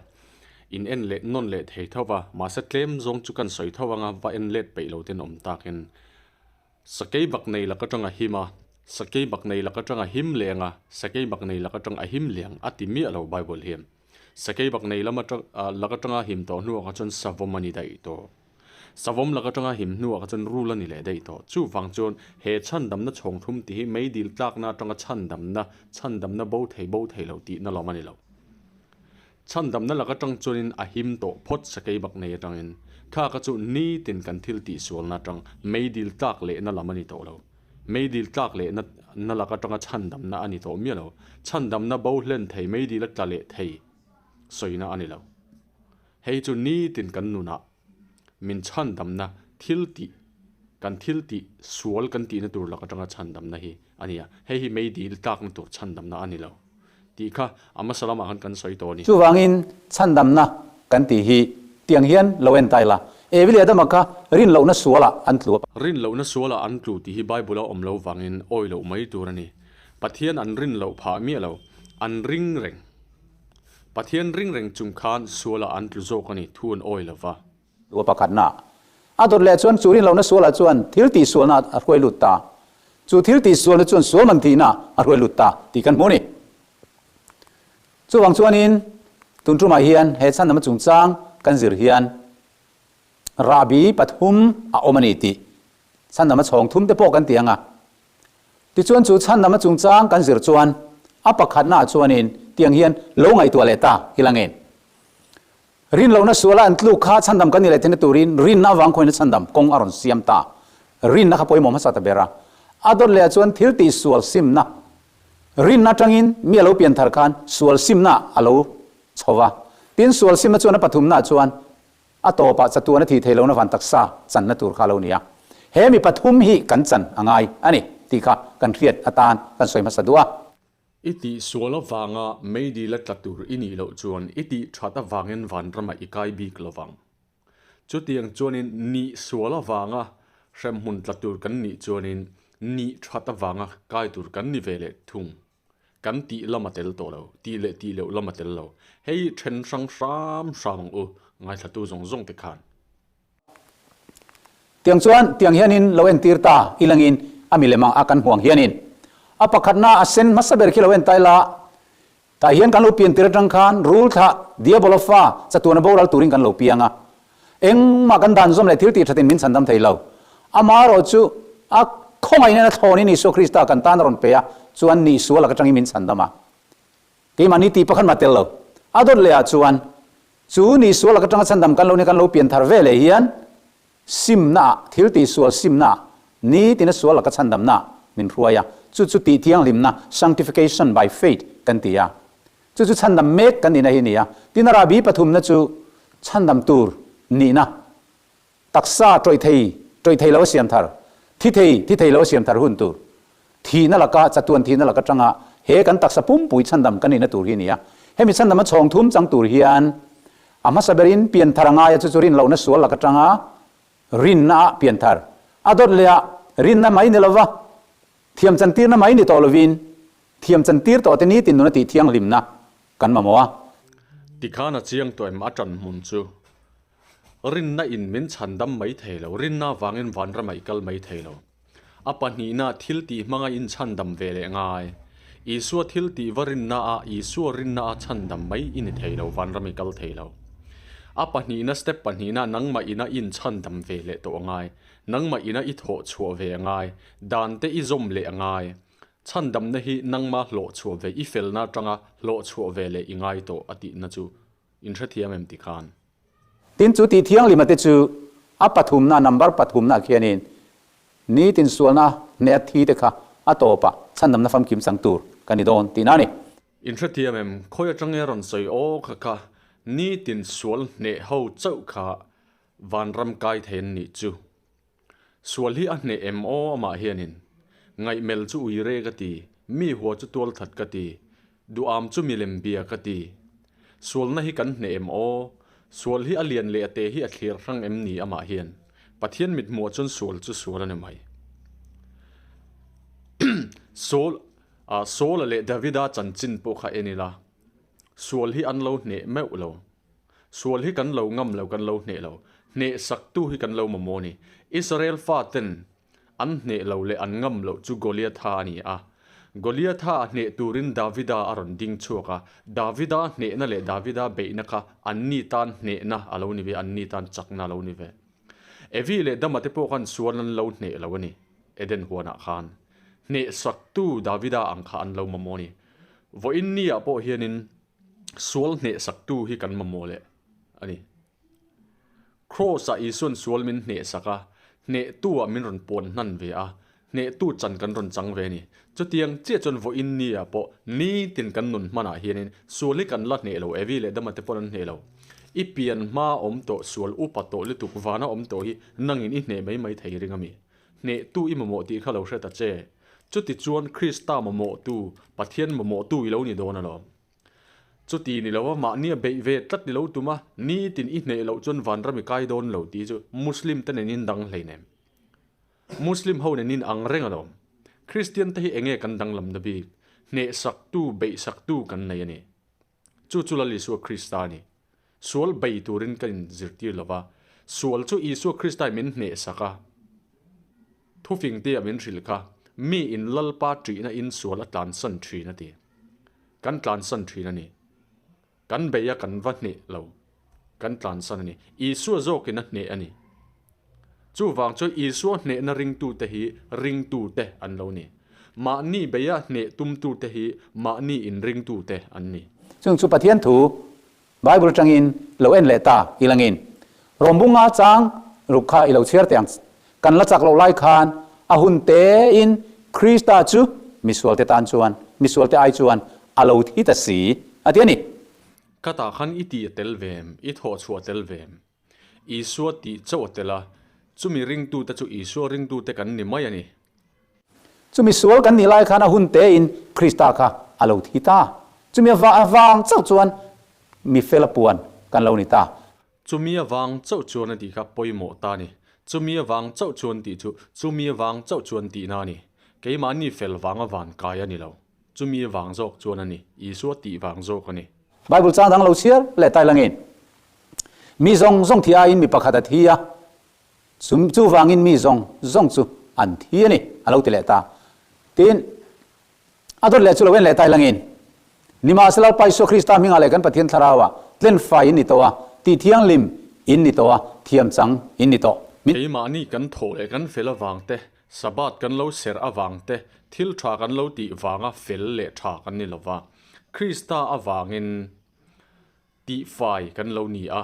in en leh nawn leh thei tho va, mahse tlem zawng chu kan sawi tho anga va en let peih lo ten awm takin Sakei bak nei lak atang a him a, sakei bak nei lak atang a him leng a, sakei bak nei lak atang a him leng a ti miah lo Bible hian. Sakei bak nei lam atang lak atanga him tawh hnuah kha chuan savawm a ni daih tawh. Savawm lak atanga him hnuah kha chuan rul a ni leh daih tawh. Chuvang chuan he chhandamna chhawng thum tih hi meidil tlakna atanga chhandamna, chhandamna bo thei bo thei lo tihna lawm a ni lo. Chhandamna lak atang chuanin a him tawh phawt sakei bak nei atangin kha kha chu nitin kan thil tihsualna atang meidil tlak lehna lam a ni tawh lo. Meidil tlak lehna na lak atanga chhandamna a ni tawh miah lo. Chhandamna bo hlen thei meidil a tla leh thei sawina a ni lo. Hei chu nitin kan nunah min chhandamna thil tih, kan thil tih sual kan tihna tur lak atanga chhandamna hi a ni a, hei hi meidil tlakna tur chhandamna a ni lo tih kha a hmasa lamah khan kan sawi tawh a ni. Chuvangin chhandamna kan tih hi tiang hian lo en ta ila, Evi leh Adama kha rinlohna sualah an tlu a. Rinlohna sualah an tlu tih hi Bible-a awm lo vangin awi loh mai tur a ni. Pathian an rin loh phah miah lo, an ring reng. Pathian ring reng chung khan sualah an tlu zawk a ni, thu an awi lo va. Lua pakhatna a dawt leh chuan chu rinlohna sualah chuan thil tihsualna a hruai lut ta. Chu thil tihsualna chuan sual man tihna a hruai lut ta tih kan hmu a ni. Chuvang chuanin tun tumah hian he chhandama chungchang kan zir hian rahbi pathum a awm a ni tih chhandama chhawng thum te pawh kan ti ang a. Tichuan chu chhandama chungchang kan zir chuan a pakhatnaah chuanin tiang hian lo ngaihtuah leh ta i la ngen. Rinlohna suala an tluk kha chhandam kan ni leh theihna turin rinna avang khawiin a chhandam kawng a rawn siam ta. Rinna kha pawimawh hmasa ta ber a. A dawt leh ah chuan thil tih sual simna. Rinna atangin mi a lo pian thar khan sual simna a lo chho va. Tin, sual simna chuan a pathumna ah chuan a tawpah chatuan a thih theih lohna van taksa channa tur kha a lo ni a. He mi pathum hi kan chan a ngai a ni tih kha kan hriat atan kan sawi hmasa duh a. I tih sual avanga meidil a tla tur i nih loh chuan i tih that avangin vanramah i kai bik lo vang. Chutiang chuanin nih sual avanga hremhmun tla tur kan nih chuanin nih that avanga kai tur kan ni ve leh thung. Kan tih lam a tel tawh lo, tih leh tih loh lam a tel lo. Hei then hrang hram hram ang u, ngaithlatu zawng zawng te khan. Tiang chuan tiang hianin lo entir ta ilangin a milem ang a kan hmuh ang hianin a pakhatna a sen hmasa ber khi lo en ta ila, tah hian kan lo pian tir atang khan rul thlah Diabola fa chatuana boral turin kan lo piang a, engmah kan dan zawm leh thil tih thatin min chhandam thei lo. Amaherawh chu a khawngaihna thlawnin Isua Krista kan tan a rawn pe a, chuan ni sual lak atangin min chhandam a. Keimahni tih pakhat mah tel lo. A dawt leh ah chuan Chu ni sual lak atanga chhandam kan lo ni kan lo pian thar ve leh hian simna ah, thil tih sual simna ah, nitina sual laka chhandamna ah min hruai a. Chu chu tih thianghlimna, sanctification by faith, kan ti a. Chu chu chhandam mek kan nihna hi a ni a. Tin a rahbi pathumna chu chhandam tur nihna, Taksa tawih thei, tawih thei lo a siam thar, thi thei, thi thei lo a siam thar hun tur, thihna laka, chatuan thihna laka tanga he kan taksa pumpui chhandam kan nihna tur hi a ni a. Hemi chhandam a chhawng thum chang tur hian a hmasa berin pian thar a ngai a, chu chu rinlohna sual laka tanga rinna ah pian thar a dawt leh a, rinna mai ni lova thiam chantirna mai ni tawh lovin thiam chantir tawh te nitin nuna tih thianghlimna kan mamawh a. Tikhan a chiang tawh em a ṭan hmun chu Rinna in min chhandam mai thei lo, rinna vangin vanramah i kal mai thei lo. A pahnihna thil tih hmanga in chhandam ve leh ngai. Isua thil tih va rinna a, Isua rinna a chhandam mai i ni thei lo, vanram i kal thei lo. A pahnihna step pahnihna nangmah ina in chhandam ve leh tawh a ngai. Nangmah ina i thawh chhuah ve a ngai. Dan te i zawm leh a ngai. Chhandamna hi nangma hlawh chhuah ve, i felna atanga hlawh chhuah ve leh i ngai tawh a tihna chu In hrethiam em ti khan? Tin chu tih thianghlima te chu a pathumna, number pathumna khianin nitin sualna hneh a thi te kha a tawpah chhandamna famkim chang tur ka ni dawn tihna a ni. In hrethiam em? Khawi atang nge rawn sawi aw kha kha nitin sual hneh ho chauh kha vanram kai thei an nih chu. Sual hi a hneh em aw amah hianin. Ngaihmel chu ui re ka ti, mi hua chu tual that ka ti, duham chu milem bia ka ti. Sualna hi kan hneh em aw? Sual hi a lian leh a te hi a thlir hrang em ni amah hian? Pathian mithmuah chuan sual chu sual a ni mai. Saul, Saula leh Davida chanchin pawh kha en ila, sual hi an lo hneh meuh lo. Sual hi kan lo ngam lo, kan lo hneh lo. Hneh saktu hi kan lo mamawh a ni. Israel faten an hneh lo leh an ngam loh chu Goliatha a ni a. Goliatha a hneh turin Davida a rawn ding chhuak a. Davida hnehna leh Davida beihna kha anni tan hnehna a lo ni ve, anni tan chakna a lo ni ve. Evi leh Dama te pawh khan sual an lo hneh lo a ni, Eden huanah khan. Hnehsaktu Davida ang kha an lo mamawh a ni. Vawiin niah pawh hianin sual hnehsaktu hi kan mamawh leh a ni. Kraws-ah Isua'n sual min hnehsak a, hnehtu-ah min rawn puan hnan ve a, hnehtu chan kan rawn chang ve a ni. Chutiang chiah chuan vawiin ni-ah pawh nitin kan nun hmanah hianin sual hi kan la hneh lo, Evi leh Dama te paw'n an hneh lo. I pian hma awm tawh sual upa tawh lutuk vana awm tawh hi nangin i hneh mai mai thei ring a mi? Hnehtu i mamawh tih kha lo hre ta che. Chutichuan Krista mamawhtu, Pathian mamawhtu i lo ni dawn alawm. Chuti ni lo a, mahni a beih ve tlat ni lo tum a, nitin i hneh loh chuan vanram i kai dawn lo tih chu Muslim te nen in dang hleinem. Muslim ho nen in ang reng alawm. Kristian te hi enge kan danglamna bik? Hnehsaktu, beihsaktu kan nei a ni. Chu chu Lal Isua Krista a ni. Sual bei turin kan inzirtir lo va, sual chu Isua Kristai min hnehsak a, thufingte a min hrilh kha, mi in Lalpa ṭihna in sual a tlansan ṭhin a ti. Kan tlansan ṭhin a ni. Kan bei a kan va hneh lo. Kan tlansan a ni. Isua zawkin a hneh a ni. Chuvang chuan Isua hnehna ringtute hi ringtute an lo ni. Mahni beia hneh tumtute hi mahni inringtute an ni. Chung chu Pathian thu Bible atangin lo en leh ta i langin Rawmbunga chang ruk kha i lo chhiar teh ang. Kan la chak loh lai khan a hun tein Krista chu misualte tan chuan, misualte ai chuan a lo thi ta si a ti a ni. Ka tah khan i tih a tel ve em? I thawhchhuah a tel ve em? Isua tih chauh a tel a, chumi ringtute chu Isua ringtute kan ni mai a ni. Chumi sual kan nih lai khan a hun tein Krista kha a lo thi ta. Chumi avang chauh chuan mi fel a puan kan lo ni ta. Chumi avang chauh chuan a tih kha pawimawh ta a ni. Chumi avang chauh chuan tih chu chumi avang chauh chuan tihna a ni. Keimahni fel vanga van kai a ni lo. Chumi vang zawk chuan a ni, Isua tih vang zawk a ni. Bible chang dang lo chhiar leh tai langin, Mi zawng zawng thi aiin mi pakhat a thi a, chuvangin mi zawng zawng chu an thi a ni, a lo ti leh ta. Tin, a dawt leh chu lo en leh tai langin, Nimahsela Lalpa Isua Krista hmingah leh kan Pathian Thlarauah tlenfai in ni tawh a, tih thianghlim in ni tawh a, thiam chang in ni tawh. Min. Keimahni kan thawh leh kan fel avangte Sabbath kan lo serh avang te, thil tha kan lo tih vanga fel leh tha kan ni lova, Krista avangin tihfai kan lo ni a,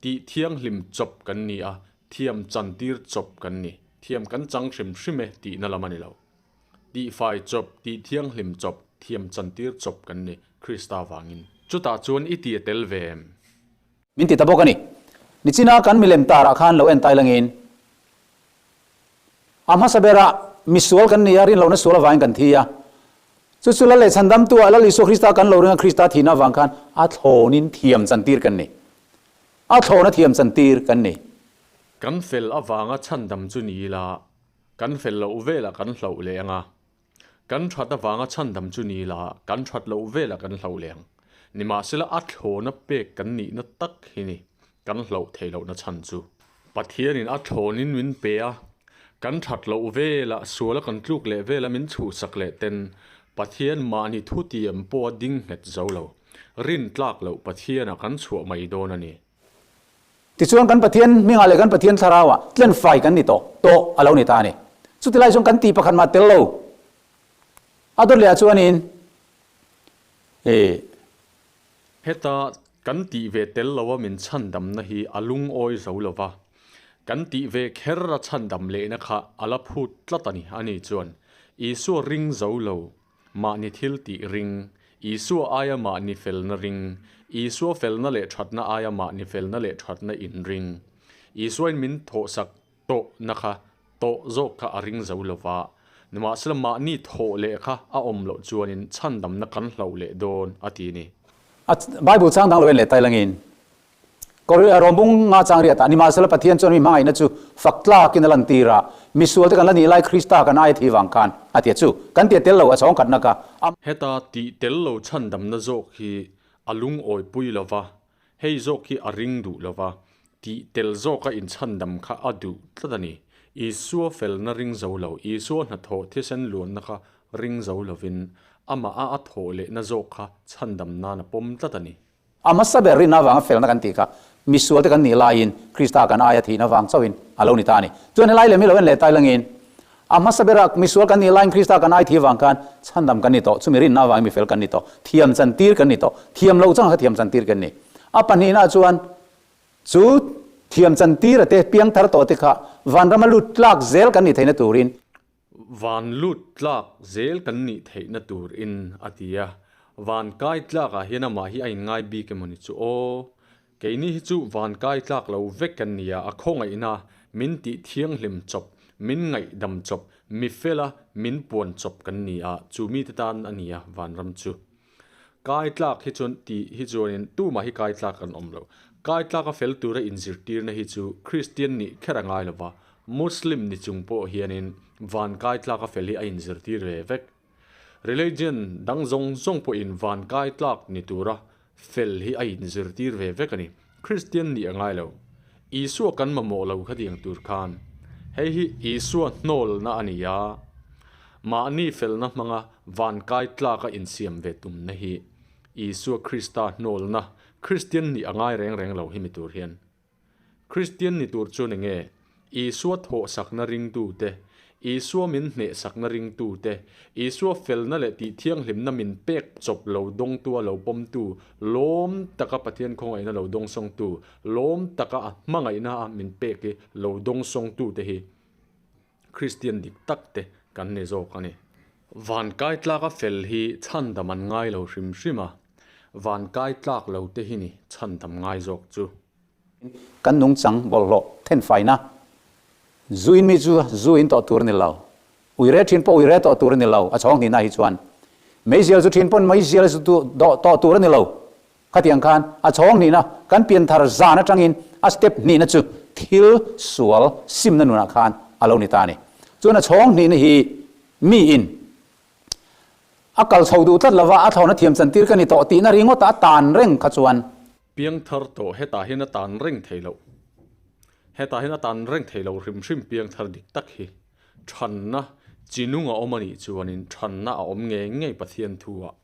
tih thianghlim chawp kan ni a, thiam chantir chawp kan ni. Thiam kan chang hrim hrim e tihna lam a ni lo. Tihfai chawp, tih thianghlim chawp, thiam chantir chawp kan ni Krista vangin. Chutah chuan i ti a tel ve em? Min ti ta bawk a ni. Nichina kan milem tarah khan lo en tai langin a hmasa berah misual kan ni a, rinlohna sual avangin kan thi a. Chu chu Lal leh Chhandamtu ah Lal Isua Krista kan lo ring a, Krista thihna avang khan a thlawnin thiam chantir kan ni. A thlawna thiam chantir kan ni. Kan fel avanga chhandam chu ni ila, kan fel loh velah kan hloh leh ang a. Kan that avanga chhandam chu ni la, kan that loh velah kan hloh leh ang. Nimahsela a thlawna pek kan nihna tak hi ni, kan hloh theih lohna chhan chu. Pathianin a thlawnin min pe a, kan that loh velah suala kan tluk leh vela min chhuhsak leh ten Pathian mahni thutiam pawha ding nghet zo lo, rintlak loh Pathianah kan chhuah mai dawn a ni. Tichuan kan Pathian hmingah leh kan Pathian thlarauah tlenfai kan ni tawh tawh a lo ni ta a ni. Chuti lai chuan kan tih pakhat mah tel lo. A dawt lehah chuanin i. Heta kan tih ve tel loa min chhandamna hi a lungawi zo lo va, kan tih ve kher a chhandam lehna kha a la phut tlat a ni. Ani chuan Isua ring zo lo Mahni thil tih ring, Isua aia mahni felna ring, Isua felna leh thatna aia mahni felna leh thatna in ring. Isuain min thawhsak tawhna kha tawh zawk kha a ring zo lo va, nimahsela mahni thawh leh kha a awm loh chuanin chhandamna kan hlauh leh dawn a ti ni. A Bible chang dang lo en leh tai langin Rawmbung nga chang riat ah, nimahsela Pathian chuan mi hmangaihna chu fak tlakin a lantir a, misualte kan la nih lai Krista kan aia thi vang khan a ti a chu kan tia tel lo a chhawng khatna ka a. Heta tih tel lo chhandamna zawk hi a lungawipui lo va, hei zawk hi a ring duh lo va, tih tel zawka inchhandam kha a duh tlat a ni. Isua felna ring zo lo, Isua hnathawh thisen luanna kha ring zo lovin amah a a thawh lehna zawk kha chhandam nan a pawm tlat a ni. A hmasa ber rinna avanga felna kan tih kha misualte kan nih laiin Krista kan aia thihna vang chauhin a lo ni ta a ni. Chuan helai lem hi lo en leh tai langin a hmasa bera misual kan nih laiin Krista kan ai thi avang khan chhandam kan ni tawh, chumi rinna avangin mifel kan ni tawh, thiam chantir kan ni tawh, thiam loh chang kha thiam chantir kan ni. A pahnihna chuan chu thiam chantira te piangthar tawh te kha vanrama lut tlak zel kan nih theihna turin, Van lut tlak zel kan nih theihna tur in a ti a, van kai tlak ah hian amah hi a inngai bik emaw ni chu aw. Keini hi chu van kai tlak lo vek kan ni a, a khawngaihna min tih thianghlim chawp, min ngaihdam chawp, mi fela min puan chawp kan ni a, chu mite tan a ni a vanram chu. Kai tlak hi chuan tih hi chuanin tumah hi kai tlak an awm lo. Kai tlaka fel tura inzirtirna hi chu Kristian nih kher a ngai lova, Muslim ni chung pawh hianin van kai tlaka fel hi a inzirtir ve vek. Religion dang zawng zawng pawhin van kai tlak ni tura fel hi a inzirtir ve vek a ni. Kristian nih a ngai lo. Isua kan mamawh lo khatiang tur khan. Hei hi Isua hnawlna a ni a, mahni felna hmanga van kai tlaka insiam ve tumna hi Isua Krista hnawlna, Kristian nih a ngai reng reng lo hi mi tur hian. Kristian ni tur chuan enge Isua thawhsakna ringtute, Isua min hnehsakna ringtute, Isua felna leh tihthianghlimna min pek chawp lo dawngtua lo pawmtu, lawm taka Pathian khawngaihna lo dawngsawngtu, lawm taka a hmangaihna a min pek hi lo dawngsawngtute hi Kristian dik takte kan ni zawk a ni. Van kai tlaka fel hi chhandam an ngai lo hrim hrim a, van kai tlak lo te hi ni chhandam ngai zawk chu. Kan nungchang bawlhhlawh thenfaina zu in mi chu zu in tawh tur a ni lo, uire thin pawh uire tawh tur a ni lo, a chhawng hnihna hi chuan meizial zu thin pawn meizial zu dawh tawh tur a ni lo. Khatiang khan a chhawng hnihna kan pianthar zan atangin a step hnihna chu thil sual simna nunah khan a lo ni ta a ni. Chuan a chhawng hnihna hi miin a kal chho duh tlat lova a thlawhna thiam chantir ka ni tawh tihna ringawtah a tan reng kha chuan. Piangthar tawh hetah hian a tan reng thei loh. Hetah hian a tan reng thei loh hrim hrim piangthar dik tak hi thanna chinung a awm a nih chuanin thanna a awm ngei ngei Pathian thu ah.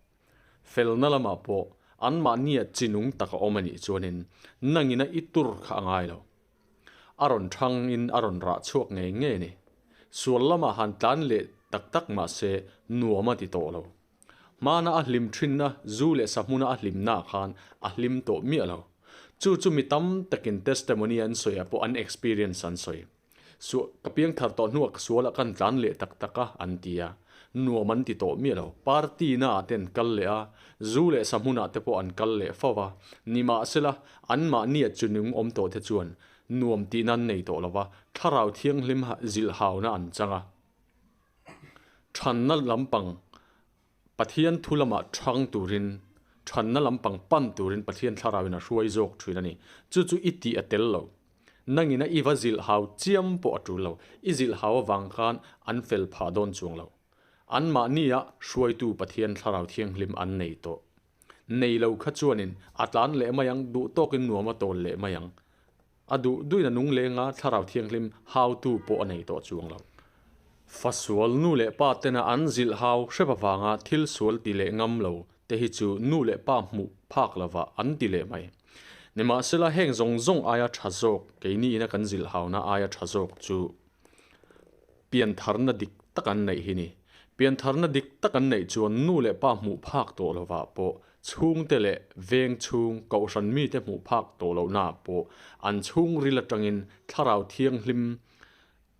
Felna lamah pawh anmahnia chinung tak a awm a nih chuanin nangina i tur kha a ngai lo. A rawn thangin a rawn rah chhuak ngei ngei a ni. Sual lamah han tlan leh tak tak mah se nuam a ti tawh lo. Hmana a hlim thinna zu leh sahmuna a hlimnaah khan a hlim tawh miah lo. Chu chu mi tam takin testimony an sawi ah pawh an experience an sawi. Suah ka piang thar tawh hnuah ka sualah kan tlan leh tak tak a an ti a, nuam an ti tawh miah lo. Party naah te an kal leh a, zu leh sahmunah te pawh an kal leh fo va. Nimahsela, anmahnia chunung awm tawh te chuan nuam tihna an nei tawh lo va, thlarau thianghlim zilhhauna an chang a. Thanna lampang Pathian thu lamah thang turin, thanna lampang pan turin Pathian thlarauin a hruai zawk thin a ni. Chu chu i tih a tel lo. Nangina i va zilh hau chiam pawh a tul lo. I zilh hau avang khan an fel phah dawn chuang lo. Anmahnia hruaitu Pathian thlarau thianghlim an nei tawh. Nei lo kha chuanin a tlan leh mai ang, duh tawkin nuam a tawl leh mai ang. A duh duhin a nung leng a, Thlarau Thianghlim hautu pawh a nei tawh chuang lo. Fa sual nu leh pa tena an zilh hau hrep avanga thil sual ti leh ngam lo te hi chu nu leh pa hmuh phak lovah an ti leh mai. Nimahsela heng zawng zawng aia tha zawk keini ina kan zilh hauna aia tha zawk chu piantharna dik tak an neih hi ni. Piantharna dik tak an neih chuan nu leh pa hmuh phak tawh lovah pawh Chhungte leh veng chhung kohhran mite hmuh phak tawh lohnaah pawh an chhungril atangin thlarau thianghlim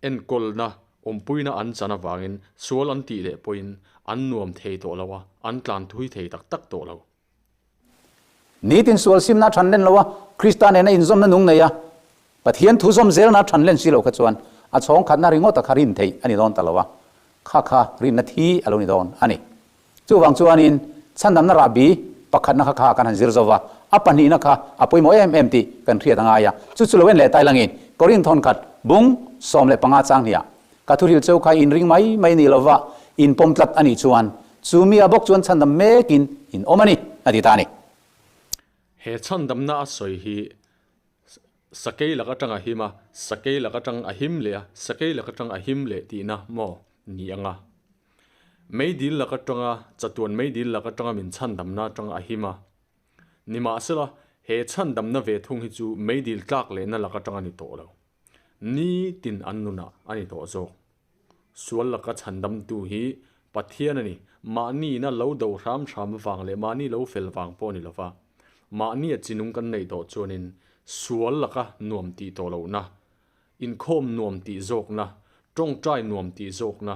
enkawlna awmpuina an chan avangin sual an tih leh pawhin an nuam thei tawh lo a, an tlan thui thei tak tak tawh lo. Nitin sual simna a than len lo a, Krista nena inzawmna nung nei a, Pathian thu zawm zelna a than len si lo kha chuan a chhawng khatna ringawt a kha rin theih a ni dawn ta lo a, kha kha rinna thi a lo ni dawn a ni. Chuvang chuanin chhandamna rahbi pakhatna kha kha kan han zir zo va, a pahnihna kha a pawimawh em em tih kan hriat a ngai a. Chu chu lo en leh tai langin Korinth thawnkhat bung 15 chang hniah ka thuhril cheu kha in ring mai mai ni lova in pawm tlat a nih chuan chu mi a bawk chuan chhandam mekin in awm a ni a ti ta a ni. He chhandamna a sawi hi sakei lak atang a him a, sakei lak atang a him leh a, sakei lak atang a him leh tihna maw ni anga? Meidil lak atanga, chatuan meidil lak atanga min chhandamna atanga a him a. Nimahsela, he chhandamna ve thung hi chu meidil tlak lehna lak atanga ni tawh lo. Nitin an nunah a ni tawh zawk. Sual laka chhandamtu hi Pathian a ni. Mahni ina lo do hram hram vang leh mahni lo fel vang pawh a ni lova. Mahnia chinung kan neih tawh chuanin sual laka nuam tih tawh lohna, inkhawm nuam tih zawkna, tawngtai nuam tih zawkna,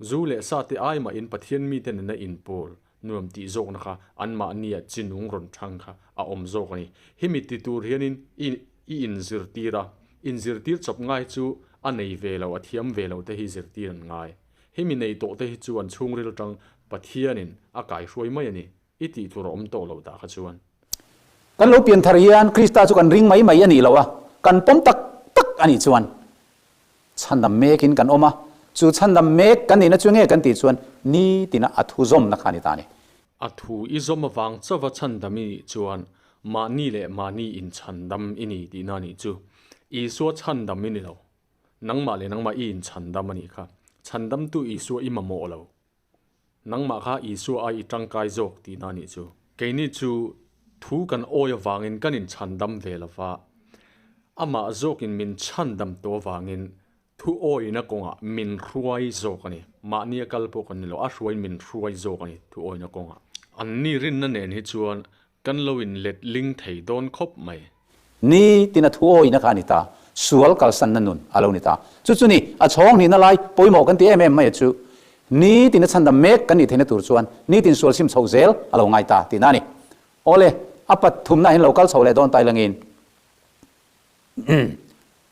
zu leh sa te ai mahin Pathian mite nena inpawl nuam tih zawkna kha anmahnia chinung rawn thang kha a awm zawk a ni. Hemi ti tur hianin i i inzirtir a, inzirtir chawp ngai chu a nei ve lo, a thiam ve lo te hi zirtir an ngai. Hemi nei tawh te hi chu an chhungril atang Pathianin a kaihruai mai a ni, i tih tur a awm tawh lo dah kha chuan. Kan lo pianthar hian Krista chu kan ring mai mai a nih loh a, kan pawm tak tak a nih chuan chhandam mekin kan awm a, chu chhandam mek kan nihna chu nge kan tih chuan nitina a thu zawmna kha a ni ta a ni. A thu i zawm avang chauva chhandam i nih chuan mahni leh mahni inchhandam i ni tihna a nih chu. Isua chhandam i ni lo. Nangmah leh nangmah i inchhandam a nih kha. Chhandamtu Isua i mamawh lo. Nangmah kha Isua ai i tangkai zawk tihna a nih chu. Keini chu thu kan awi avangin kan inchhandam ve lo va, amah zawkin min chhandam tawh avangin Thu awina kawngah min hruai zawk a ni. Mahnia kal pawh kan ni lo, a hruaiin min hruai zawk a ni thu awina kawngah. Anni rinna nen hi chuan kan lo in let ling thei dawn khawp mai. Ni tina thu awina kha a ni ta, sual kalsanna nun a lo ni ta. Chu chu ni, a chhawng hnihna lai pawimawh kan ti em em mai a chu. Ni tina chhandam mek kan nih theihna tur chuan nitin sual sim chho zel a lo ngai ta tihna a ni. Awle, a pathumna hian lo kal chho leh dawn ta ilangin.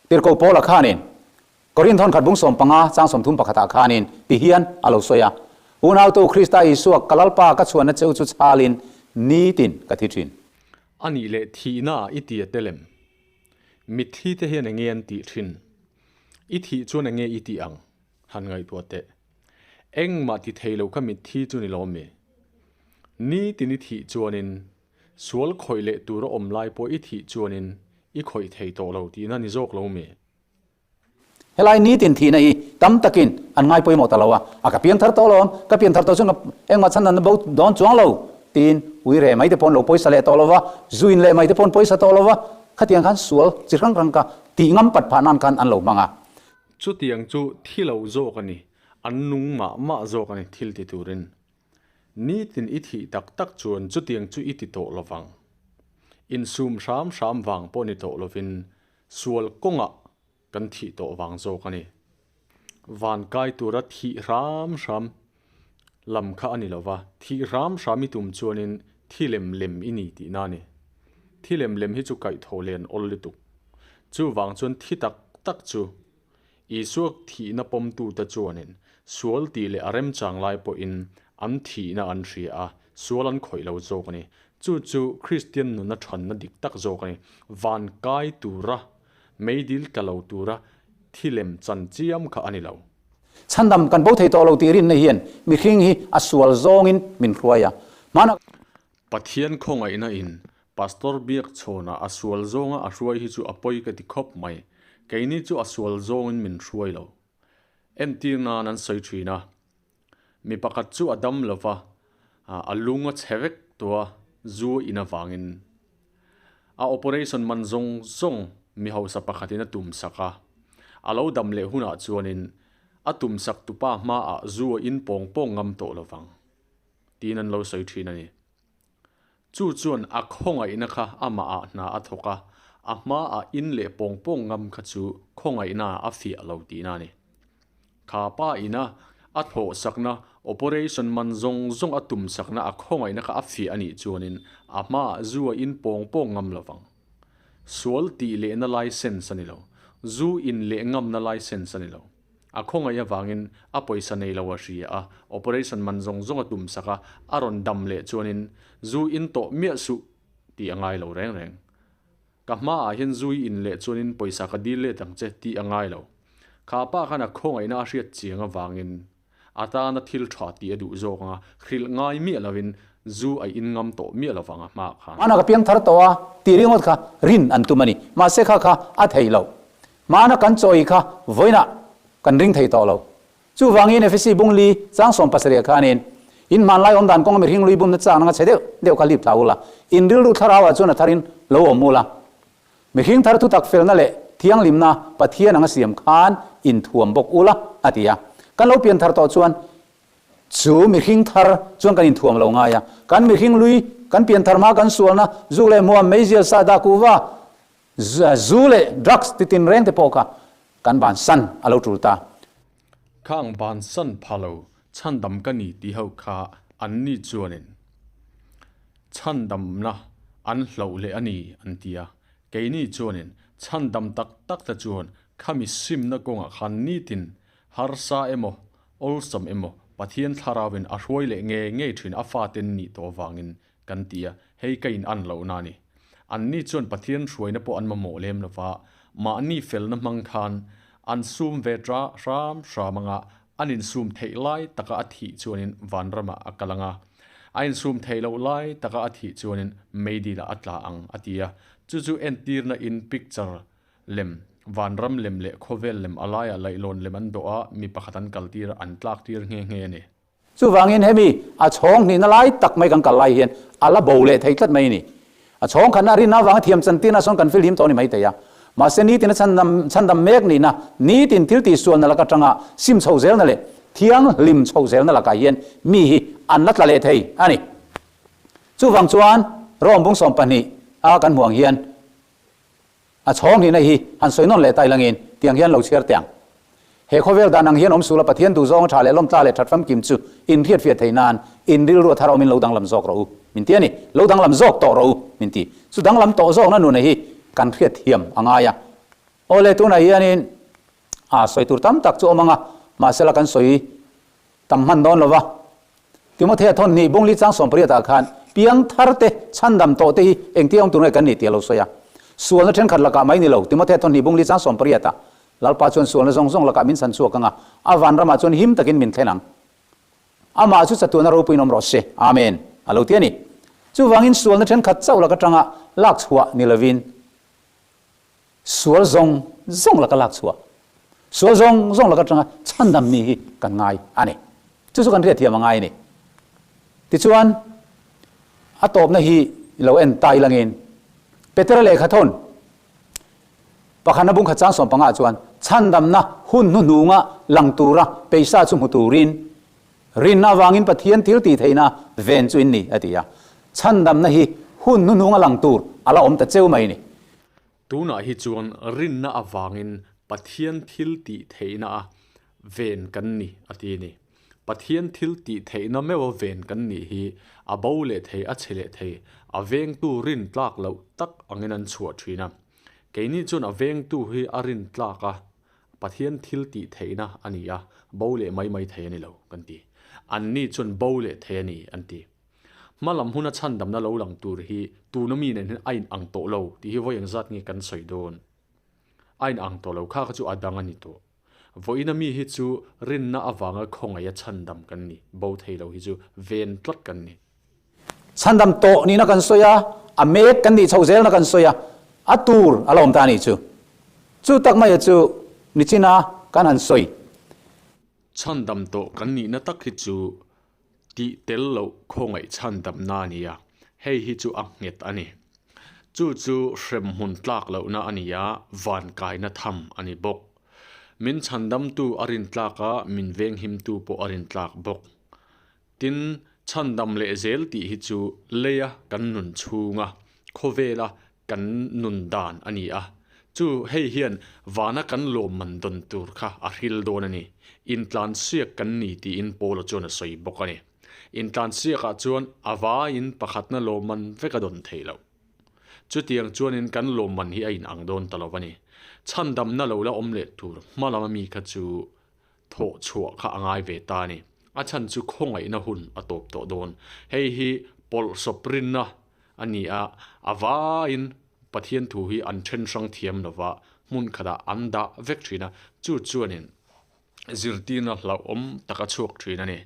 Tirhkoh Paula khanin Korinth hawn khat bung 15 chang 31 ah khanin ti hian a lo sawi a, Unautu Krista Isua ka Lalpa ka chhuanna cheu chu chhalin nitin ka thi thin. A nih leh thihna ah i ti a tel em? Mitthi te hian enge an tih thin? I thih chuan enge i tih ang? Han ngaihtuah teh. Engmah ti thei lo kha mitthi chu ni lawm mi? Nitin i thih chuanin Sual khawih leh tur a awm lai pawh i thih chuanin i khawih thei tawh lo tihna ni zawk lo mi? Helai nitin thihna hi tam takin an ngai pawimawh ta lo a, a ka piang thar tawh lo ang, ka pian thar tawh chuan ka engmah chhan an bo dawn chuang lo tiin ui reh mai te pawh an lo pawisa leh tawh lo va, zu in leh mai te pawh an pawisa tawh lo va, khatiang khan sual chi hrang hrang kha tih ngam pat phah nan khan an lo hmang a. Chutiang chu thi lo zawk a ni, an nung mah mah zawk a ni thil ti turin. Nitin i thih tak tak chuan chutiang chu i ti tawh lo vang. Insum hram hram vang pawh ni tawh lovin sual kawngah kan thih tawh vang zawk a ni. Van kai tura thih hram hram lam kha a ni lo va, thih hram hram i tum chuanin thi lem lem i ni tihna a ni. Thi lem lem hi chu kaihthawh len awl lutuk. Chuvang chuan thi tak tak chu Isua thihna pawmtute chuanin sual tih leh a remchang lai pawhin an thihna an hria a, sual an khawih lo zawk a ni. Chu chu Kristian nuna thanna dik tak zawk a ni. Van kai tura, meidil tla lo tura thi lem chan chiam kha a ni lo. Chhandam kan bo thei tawh lo tih rinna hian mihring hi a sual zawngin min hruai a. Hmana. Pathian khawngaihna in Pastor Biakchhawnah a sual zawnga a hruai hi chu a pawi ka ti khawp mai. Keini chu a sual zawngin min hruai lo. Entir nan an sawi thin a. Mi pakhat chu a dam lo va, a lung a chhe vek tawh a, zu a in avangin. A operation man zawng zawng mi hausa pakhatin a tum sak a. A lo dam leh hunah chuanin a tum sak tupa hmaah zu a in pawng pawng ngam tawh lo vang tiin an lo sawi thin a ni. Chu chuan a khawngaihna kha amahah hna a thawk a, a hmaah in leh pawng pawng ngam kha chu khawngaihna a fiah lo tihna a ni. Kha pa ina a thawhsakna, operation man zawng zawng a tumsakna a khawngaihna kha a fiah a nih chuanin a hmaah zu a in pawng pawng ngam lo vang. Sual tih lehna license a ni lo. Zu in leh ngamna license a ni lo. A khawngaih avangin a pawisa nei lo a hria a, operation man zawng zawng a tum sak a, a rawn dam leh chuanin zu in tawh miah suh tih a ngai lo reng reng. Ka hmaah hian zu i in leh chuanin pawisa ka dil let ang che tih a ngai lo. Kha pa khan a khawngaihna a hriat chiang avangin a tana thil tha tih a duh zawk ang a, hrilh ngai miah lovin zu a in ngam tawh miah lovang a hmaah khan. Hmana ka piang thar tawh a tih ringawt kha rin an tum a ni. Mahse kha kha a thei lo. Hmana kan chawi kha vawiinah kan ring thei tawh lo. Chuvangin Efesi bungli chang 17 khanin, In hmanlai awm dan kawnga mihring lui bumna chak nanga chhe deuh deuh kha lip thla ula, in rilru thlarauah chuan a tharin lo awm ula. Mihring thar thutak felna leh. thianghlimna Pathian anga siam khan inthuam bawk ula, a ti a. Kan lo pian thar tawh chuan chu mihring thar chuan kan inthuam lo ngai a. Kan mihring lui, kan pian thar hma kan sualna zuk leh hmuam, meizial, sahdah, kuhva, zu leh drugs ti tinreng te pawh kha kan bansan a lo tul ta. Khang bansan pha lo chhandam ka ni tih ho kha anni chuanin chhandamna an hloh leh a ni an ti a. Keini chuanin chhandam tak tak te chuan khami simna kawngah khan nitin harsa emaw awlsam emaw Pathian thlarauin a hruai leh ngei ngei thin a faten nih tawh avangin kan ti a, hei ka in an lohna a ni. Anni chuan Pathian hruaina pawh an mamawh lem lo va, mahni felna hmang khan an sum ve ta hram hram anga an insum theih lai taka a thih chuanin vanramah a kal ang a, a insum theih loh lai taka a thih chuanin meidilah a tla ang a ti a. Chu chu entirna in picture lem, vanram lem leh khawvel lem a laiah laihlawn lem an dawh a, mi pakhat an kaltir a, an tlaktir nghe nghe a ni. Chuvangin hemi a chhawng hnihna lai tak mai kan kal lai hian a la bo leh thei tlat mai a ni. A chhawng khatna rinna avanga thiam chantirna sawn kan filhim tawh a ni mai thei a. Mahse nitin a chhandam chhandam mek nihna, nitin thil tihsualna lak atanga sim chho zelna leh thianghlim chho zelna lakah hian mi hi an la tla leh thei a ni. Chuvang chuan Rome bung 12 a kan hmuh ang hian A chhawng hnihna hi han sawi nawn leh ta ilangin tiang hian lo chhiar teh ang. He khawvel dan ang hian awm sula Pathian duhzawng tha leh lawmtla leh that famkim chu in hriatfiah thei nan in rilru a thar awmin lo danglam zawk rawh u min ti a ni. Lo danglam zawk tawh rawh u min ti. Chu danglam tawh zawkna nuna hi kan hriatthiam a ngai a. Awle tunah hianin a sawi tur tam tak chu awm ang a, mahsela kan sawi Tam hman dawn lo va. Timothea thawn hnih bungli chang 18 ah khan piang thar te chhandam tawh te hi engtia awm tur nge kan nih tih a lo sawi a. Sualna thenkhat lakah mai ni lo, Timothea thawn hnih bungli chang 18 ah Lalpa chuan sualna zawng zawng lakah min chhan chhuak ang a, a vanramah chuan him takin min thlen ang. Amah chu chatuana ropuiin awm rawh se. Amen. A lo ti a ni. Chuvangin sualna thenkhat chauh lak atanga lak chhuah ni lovin, Sual zawng zawng laka lak chhuah, sual zawng zawng laka tanga chhandam ni hi kan ngai a ni. Chu chu kan hriatthiam a ngai a ni. Tichuan, a tawpna hi lo en ta ilangin Petera lehkha thawn pakhatna bungkhat chang 15 chuan chhandamna hun hnuhnunga lang tura peisa chu hmu turin rinna avangin Pathian thil tih theihna ven chu in ni a ti a. Chhandamna hi hun hnuhnunga lang tur a la awm ta cheu mai a ni. Tunah hi chuan rinna avangin Pathian thil tih theihna a ven kan ni a ti a ni. Pathian thil tih theihna meuha ven kan nih hi a bo leh thei, a chhe leh thei, a vengtu rin tlak loh tak angin an chhuah thin a. Keini chuan a vengtu hi a rin tlak a, Pathian thil tih theihna a ni a, bo leh mai mai thei a ni lo kan ti. Anni chuan bo leh thei a ni an ti. Hma lam huna chhandamna lo lang tur hi tuna mi nen hian a inang tawh lo tih hi vawi engzat nge kan sawi dawn? A inang tawh lo kha kha chu a dang a ni tawh. Vawiina mi hi chu rinna avanga khawngaih a chhandam kan ni, bo thei lo hi chu ven tlat kan ni. Chhandam tawh nihna kan sawi a, a mek kan nih chhoh zelna kan sawi a, a tur a la awm ta a nih chu. Chu tak maia chu nichina kan han sawi. Chhandam tawh kan nihna tak hi chu Tih tel loh khawngaih chhandamna a ni a, hei hi chu a nghet a ni. Chu chu hremhmun tlak lohna a ni a, vankaina tham a ni bawk. Min chhandamtu a rintlak a, min venghimtu pawh a rintlak bawk. Tin, chhandam leh zel tih hi chu leia kan nun chhunga khawvela kan nun dan a ni a, chu hei hian vana kan lawmman dawn tur kha a hril dawn a ni. Intlansiak kan ni tiin Paula chuan a sawi bawk a ni. Intlansiakah chuan a vaiin pakhatna lawmman vek a dawn theih loh. Chutiang chuanin kan lawmman hi a inang dawn ta lo a ni. Chhandamna lo la awm leh tur hma lama mi kha chu thawh chhuah kha a ngai ve ta a ni. A chhan chu khawngaihna hun a tawp tawh dawn. Hei hi pawlhsawp rinna a ni a, a vaiin Pathian thu hi an then hrang thiam lo va, hmun khatah an dah vek thin a, chu chuanin zirtirna hlauhawm tak a chhuak thin a ni.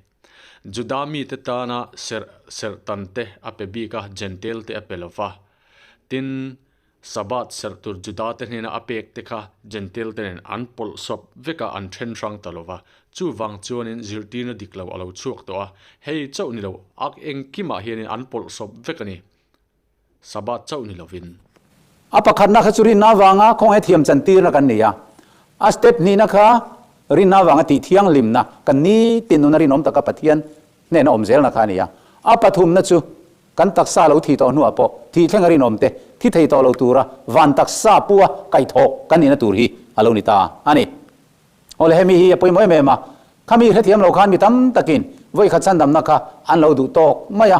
Juda mite tana serh serhtan te a pe bik a, Jentail te a pe lo va. Tin, Sabbath serh tur Judate hnena a pek te kha Jentail te nen an pawlh sawp vek a, an then hrang ta lo va. Chuvang chuanin zirtirna dik lo a lo chhuak tawh a, hei chauh ni lo, ak engkimah hianin an pawlh sawp vek a ni. Sabbath chauh ni lovin. A pakhatna kha chu rinna avanga khawngaih thiam chantirna kan ni a, a step hnihna kha rinna avanga tih thianghlimna kan nitin nuna rinawm taka Pathian hnena awm zelna kha a ni a. A pathumna chu kan taksa lo thi tawh hnuah pawh thih thlenga rinawm te thi thei tawh lo tura van taksa pua kaihthawh kan nihna tur hi a lo ni ta a ni. Awle hemi hi a pawimawh em em a, khami hrethiam lo khan mi tam takin vawikhat chhandamna kha an lo duh tawk mai a,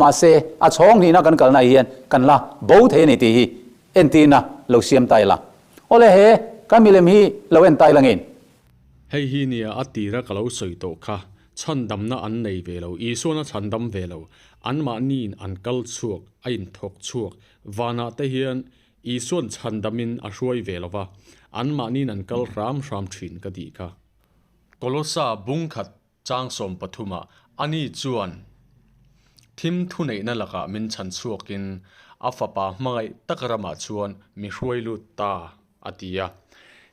mahse a chhawng hnihna kan kalna hian kan la bo thei a ni tih hi entirna lo siam ta ila. Awle he kan milem hi lo en ta ila ngin. Hei hi nia a tira ka lo sawi tawh kha, chhandamna an nei ve lo, Isuan a chhandam ve lo, anmahniin an kal chhuak, a inthawk chhuak, vanah te hian Isuan chhandamin a hruai ve lo va, anmahniin an kal hram hram thin ka tih kha. Kolosa bungkhat chang 13 ah ani chuan thim thuneihna lakah min chhan chhuakin a fapa hmangaih tak ramah chuan mi hruai lut ta a ti a.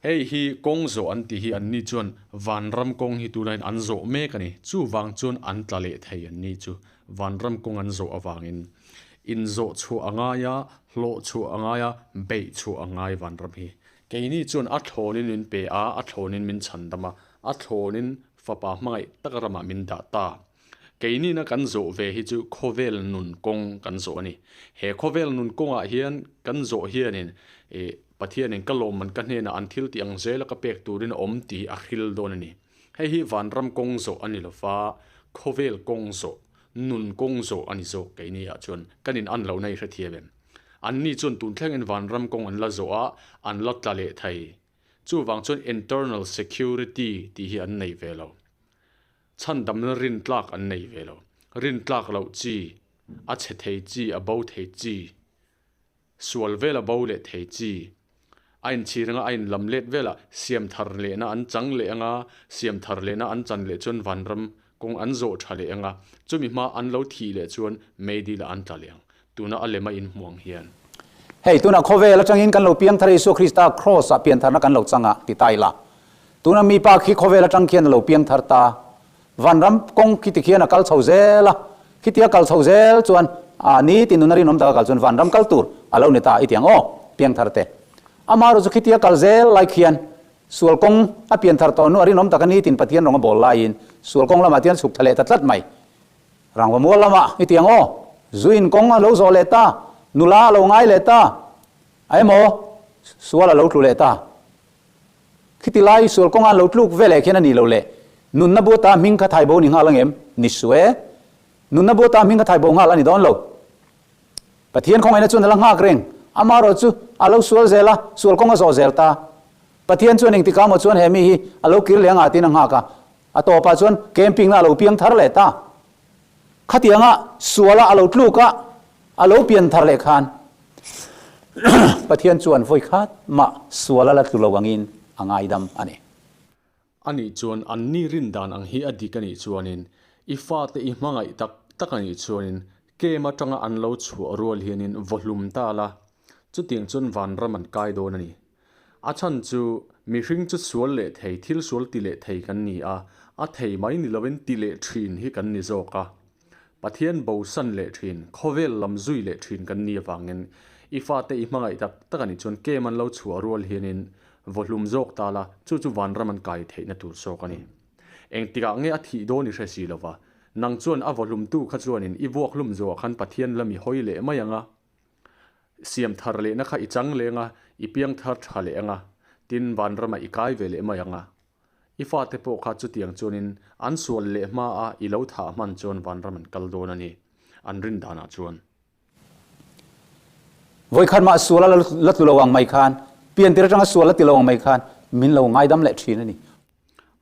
Hei hi kawng zawh an tih hi anni chuan vanram kawng hi tunah an zawh mek a ni. Chuvang chuan an tla leh thei anni chu vanram kawng an zawh avangin. Inzawh chhuah a ngai a, hlawh chhuah a ngai a, beih chhuah a ngai vanram hi. Keini chuan a thlawnin min pe a, a thlawnin min chhandam a, a thlawnin fapa hmangaih tak ramah min dah ta. Keinina kan zawh ve hi chu khawvel nun kawng kan zawh a ni. He khawvel nun kawngah hian kan zawh hianin ih Pathianin ka lawmman ka hnenah an thil tih ang zela ka pek turin a awm tih hi a hril dawn a ni. Hei hi vanram kawng zawh a ni lova, khawvel kawng zawh Nun kawng zawh a ni zawk keini ah chuan kan in an lohna i hrethiam em? Anni chuan tun thlengin vanram kawng an la zawh a, an la tla leh thei. Chuvang chuan internal security tih hi an nei ve lo. Chhandamna rintlak an nei ve lo. Rintlak loh chi, a chhe thei chi, a bo thei chi. Sual vel a bo leh thei chi. A inchhir anga a inlam let velah siam thar lehna an chang leh anga, siam thar lehna an chan leh chuan vanram kawng an zawh tha leh anga, chumi hma an lo thih leh chuan meidil ah an tla leh ang. Tuna a lem a inhmu ang hian. Hei, tuna khawvel atangin kan lo piang thar Isua Krista Kraws ah piantharna kan lo chang a, ti ta ila. Tuna mi pa khi khawvel atang khian a lo piang thar ta. Vanram kawng khiti khian a kal chho zel a, khitia kal chho zel chuan a ni ti nuna rinawm taka kal chuan vanram kal tur a lo ni ta i ti ang aw, piangthar te. Amaherawhchu khitia kal zel lai khian sual kawng a pianthar tawh hnu a rinawm taka nitin Pathian rawng a bawl laiin sual kawng lamah tian chhuk tha leh ta tlat mai. Rangva mual lamah i ti ang aw, zuin kawng a lo zawh leh ta, nula a lo ngai leh ta, a emaw sual a lo tlu leh ta. Khiti lai sual kawnga an lo tluk ve leh khian a nih loh le. Nunna bu ata hming kha thai bo ni nghal ang em? Ni suh e. Nunna bu ata hming kha thai bo nghal a ni dawn lo. Pathian khawngaihna chuan a la nghak reng. Amaherawh chu a lo sual zel a, sual kawng a zawh zel ta. Pathian chuan engtikah maw chuan he mi hi a lo kir leh anga tiin a nghak a. A tawpah chuan camping na a lo piang thar leh ta. Khatianga suala a lo tluk a, a lo pian thar leh khan Pathian chuan vawi khat mah sual a la tlu lo angin a ngaidam a ni. Anih chuan anni rin dan ang hi a dik anih chuanin, i fate i hmangaih tak tak anih chuanin kem atanga an lo chhuah rual hianin vawhlum ta la, chutiang chuan vanram an kai dawn a ni. A chhan chu mihring chu sual leh thei, thil sual ti leh thei kan ni a, a thei mai ni lovin ti leh thin hi kan ni zawk a. Pathian bosan leh thin, khawvel lam zui leh thin kan ni avangin i fate i hmangaih tak tak a nih chuan kem an lo chhuah rual hianin vawhlum zawk ta la, chu chu vanram an kai theihna tur zawk a ni. Engtikah nge a thih dawn i hre si lova, nang chuan a vawhlumtu kha chuanin i vuakhlum zawhah khan Pathian lam i hawi leh mai ang a, Siam thar lehna kha i chang leng a, i piang thar tha leh ang a, tin vanramah i kai ve leh mai ang a. I fate pawh kha chutiang chuanin an sual leh hma a i lo thah hman chuan vanram an kal dawn a ni, an rin danah chuan. Vawikhat mah sual a la tlu lo ang mai khan, piantir atanga sual la ti lo ang mai khan min lo ngaidam leh thin a ni.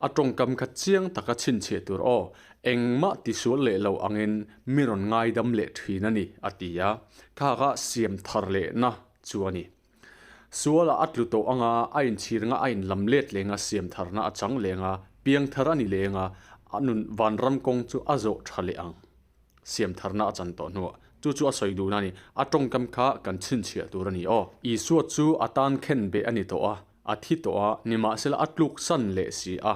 A tawngkam kha chiang taka chhinchhiah tur aw, engmah tisual leh lo angin mi rawn ngaidam leh thin a ni, a ti a. Kha kha siam thar lehna chu a ni. Sualah a tlu tawh anga a inchhir anga a inlam let leng a, siam tharna a chang leng a, piang thar a ni leng a, a nun vanram kawng chu a zawh tha leh ang. Siam tharna a chan tawh hnuah chu chu a sawi duhna a ni. A tawngkam kha kan chhinchhiah tur a ni aw. Isua chu a tan khen beh a ni tawh a. A thi tawh a, nimahsela a tluk san leh si a.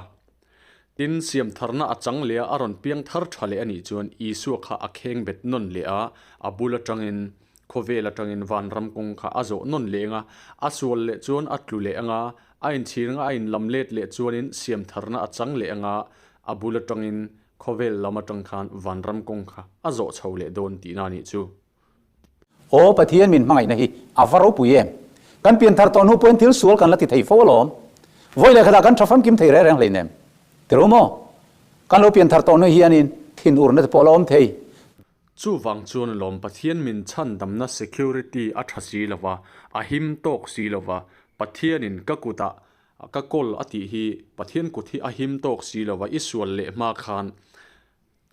Tin, siamtharna a chang leh a, a rawn piang thar tha leh a nih chuan Isua kha a kheng bet nawn leh a, a bul atangin Khawvel atangin vanram kawng kha a zawh nawn leh anga, a sual leh chuan a tlu leh anga, a inchhir anga a inlam let leh chuanin siamtharna a chang leh anga, a bul atangin khawvel lam atang khan vanram kawng kha a zawh chho leh dawn tihna a nih chu. Aw Pathian min hmangaihna hi a va ropui em! Kan pianthar tawh hnu pawhin thil sual kan la ti thei fo alawm. Vawi leh khatah kan tha famkim thei reng reng hleinem. Tiro maw? Kan lo pianthar tawh hnu hianin thinurna te pawh a la awm thei. Chuvang chuan lawm Pathian min chhandamna security a tha si lova, a him tawk si lova, Pathianin ka kutah ka kawl a tih hi Pathian kut hi a him tawk si lova, i sual leh hma khan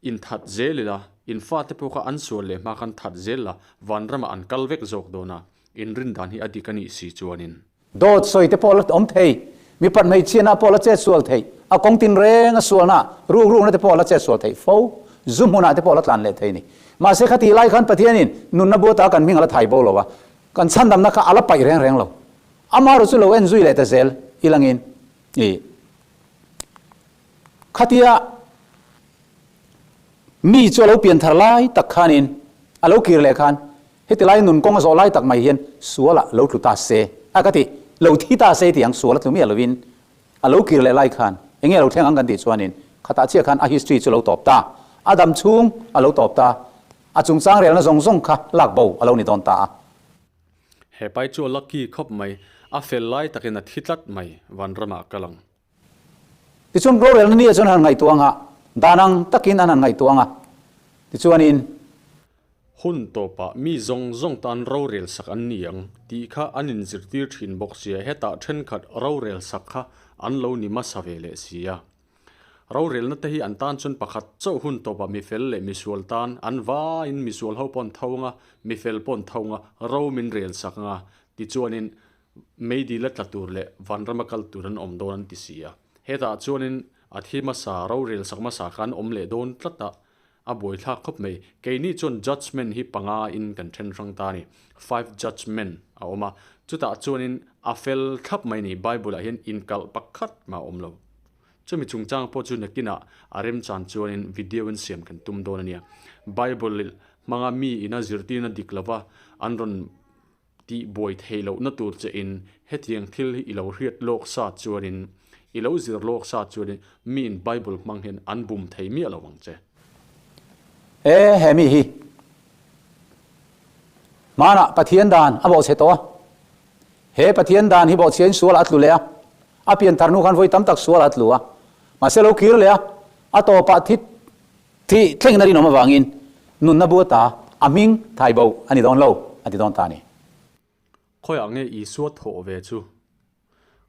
in that zel ila, in fate pawh kha an sual leh hma khan that zel la, vanramah an kal vek zawk dawn a, in rindan hi a dik a nih si chuanin. Dawt sawi te pawh la awm thei, mipat hmeichhiatna pawh la chet sual thei, a kawng tinreng a sualna, ruk rukna te pawh la chet sual thei fo, zu hmunah te pawh la tlan leh thei a ni. Mahse khatih lai khan Pathianin nunna buata kan hming a la thai bo lo a, kan chhandamna kha a la paih reng reng lo. Amaherawhchu lo en zui leh ta zel ilangin i khatia mi chu a lo pian thar lai tak khanin a lo kir leh khan Heti lai nun kawng a zawh lai tak mai hian sual ah lo tlu ta se a ka ti, lo thi ta se tih ang sual a tlu miah lovin a lo kir leh lai khan enge a lo thleng ang kan tih chuanin khatah chiah khan a history chu lo tawp ta, a dam chhung a lo tawp ta, a chungchang relna zawng zawng kha lak bo a lo ni dawn ta a. He pai chu a lucky khawp mai, a fel lai takin a thi tlat mai, vanramah ka lang. Tichuan rorelna ni ah chuan an han ngaihtuah ang a, dan ang takin an han ngaihtuah ang a, tichuanin. Hun tawpah mi zawng zawng tan rorel sak an ni ang tih kha an inzirtir thin bawk sia, hetah thenkhat rorel sak kha an lo ni hmasa ve leh si a. Rorelna te hi an tan chuan pakhat chauh hun tawpah mifel leh misual tan an vaiin misual ho pawh an tho ang a, mifel pawh an tho ang a, ro min rel sak ang a, tichuanin Meidil a tla tur leh vanrama kal tur an awm dawn an ti si a. Hetah chuanin a thi hmasa, rorel sak hmasa kha an awm leh dawn tlat a, a buaithlak khawp mai. Keini chuan judgement hi panga in kan then hrang ta a ni. Five judgement a awm a, chutah chuanin a fel thlap mai a ni. Bible ah hian inkalh pakhat mah a awm lo. Chumi chungchang pawh chu nakinah a remchan chuanin video in siam kan tum dawn a nia. Bible hmanga mi ina zirtirna dik lova an rawn Tih buai theih lohna tur che in hetiang thil hi i lo hriat lawk sa chuanin, i lo zir lawk sa chuanin miin Bible hmang hian an bum thei miah lo ang che. E he mi hi hmanah Pathian dan a bawhchhe tawh a, he Pathian dan hi bawhchhiain sualah a tlu leh a, a pianthar hnu khan vawi tam tak sualah a tlu a, mahse lo kir leh a, a tawpah thi Thih thlengin a rinawm avangin nunna bu ata a hming thai bo a ni dawn lo, a ti dawn ta a ni. Khawiah nge Isua thawh ve chu?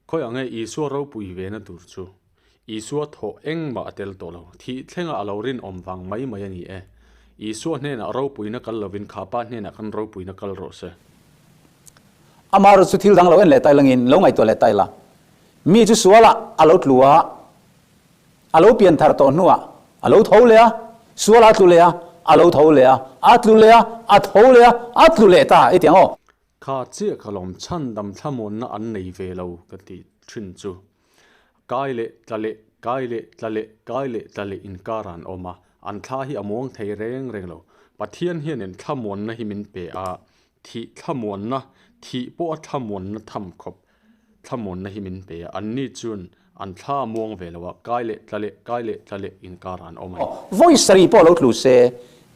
Khawiah nge Isua ropui ve na tur chu? Isua thawh engmah a tel tawh lo. Thih thlenga a lo rinawm vang mai mai a ni e. Isua hnenah ropuina kal lovin Khapa hnenah khan ropuina kal rawh se. Amaherawhchu chu thil dang lo en leh tai langin lo ngaihtuah leh tai la. Mi chu sualah a lo tlu a. A lo pian thar tawh hnuah a lo tho leh a, sual a tlu leh a, a lo tho leh a, a tlu leh a, a tho leh a, a tlu leh ta i ti ang aw. Kha chiah ka lawm chhandam thlamuanna an nei ve lo ka ti thin chu. Kai leh tla leh, kai leh tla leh, kai leh tla leh inkar ah an awm a, an thla hi a muang thei reng reng lo. Pathian hianin thlamuanna hi min pe a, thih thlamuanna, thih pawh a thlamuanna tham khawp Thlamuanna hi min pe a, anni chuan an thla a muang ve lo a, kai leh tla leh, kai leh tla leh inkarah an awm a ni. Vawi sarih pawh lo tlu se,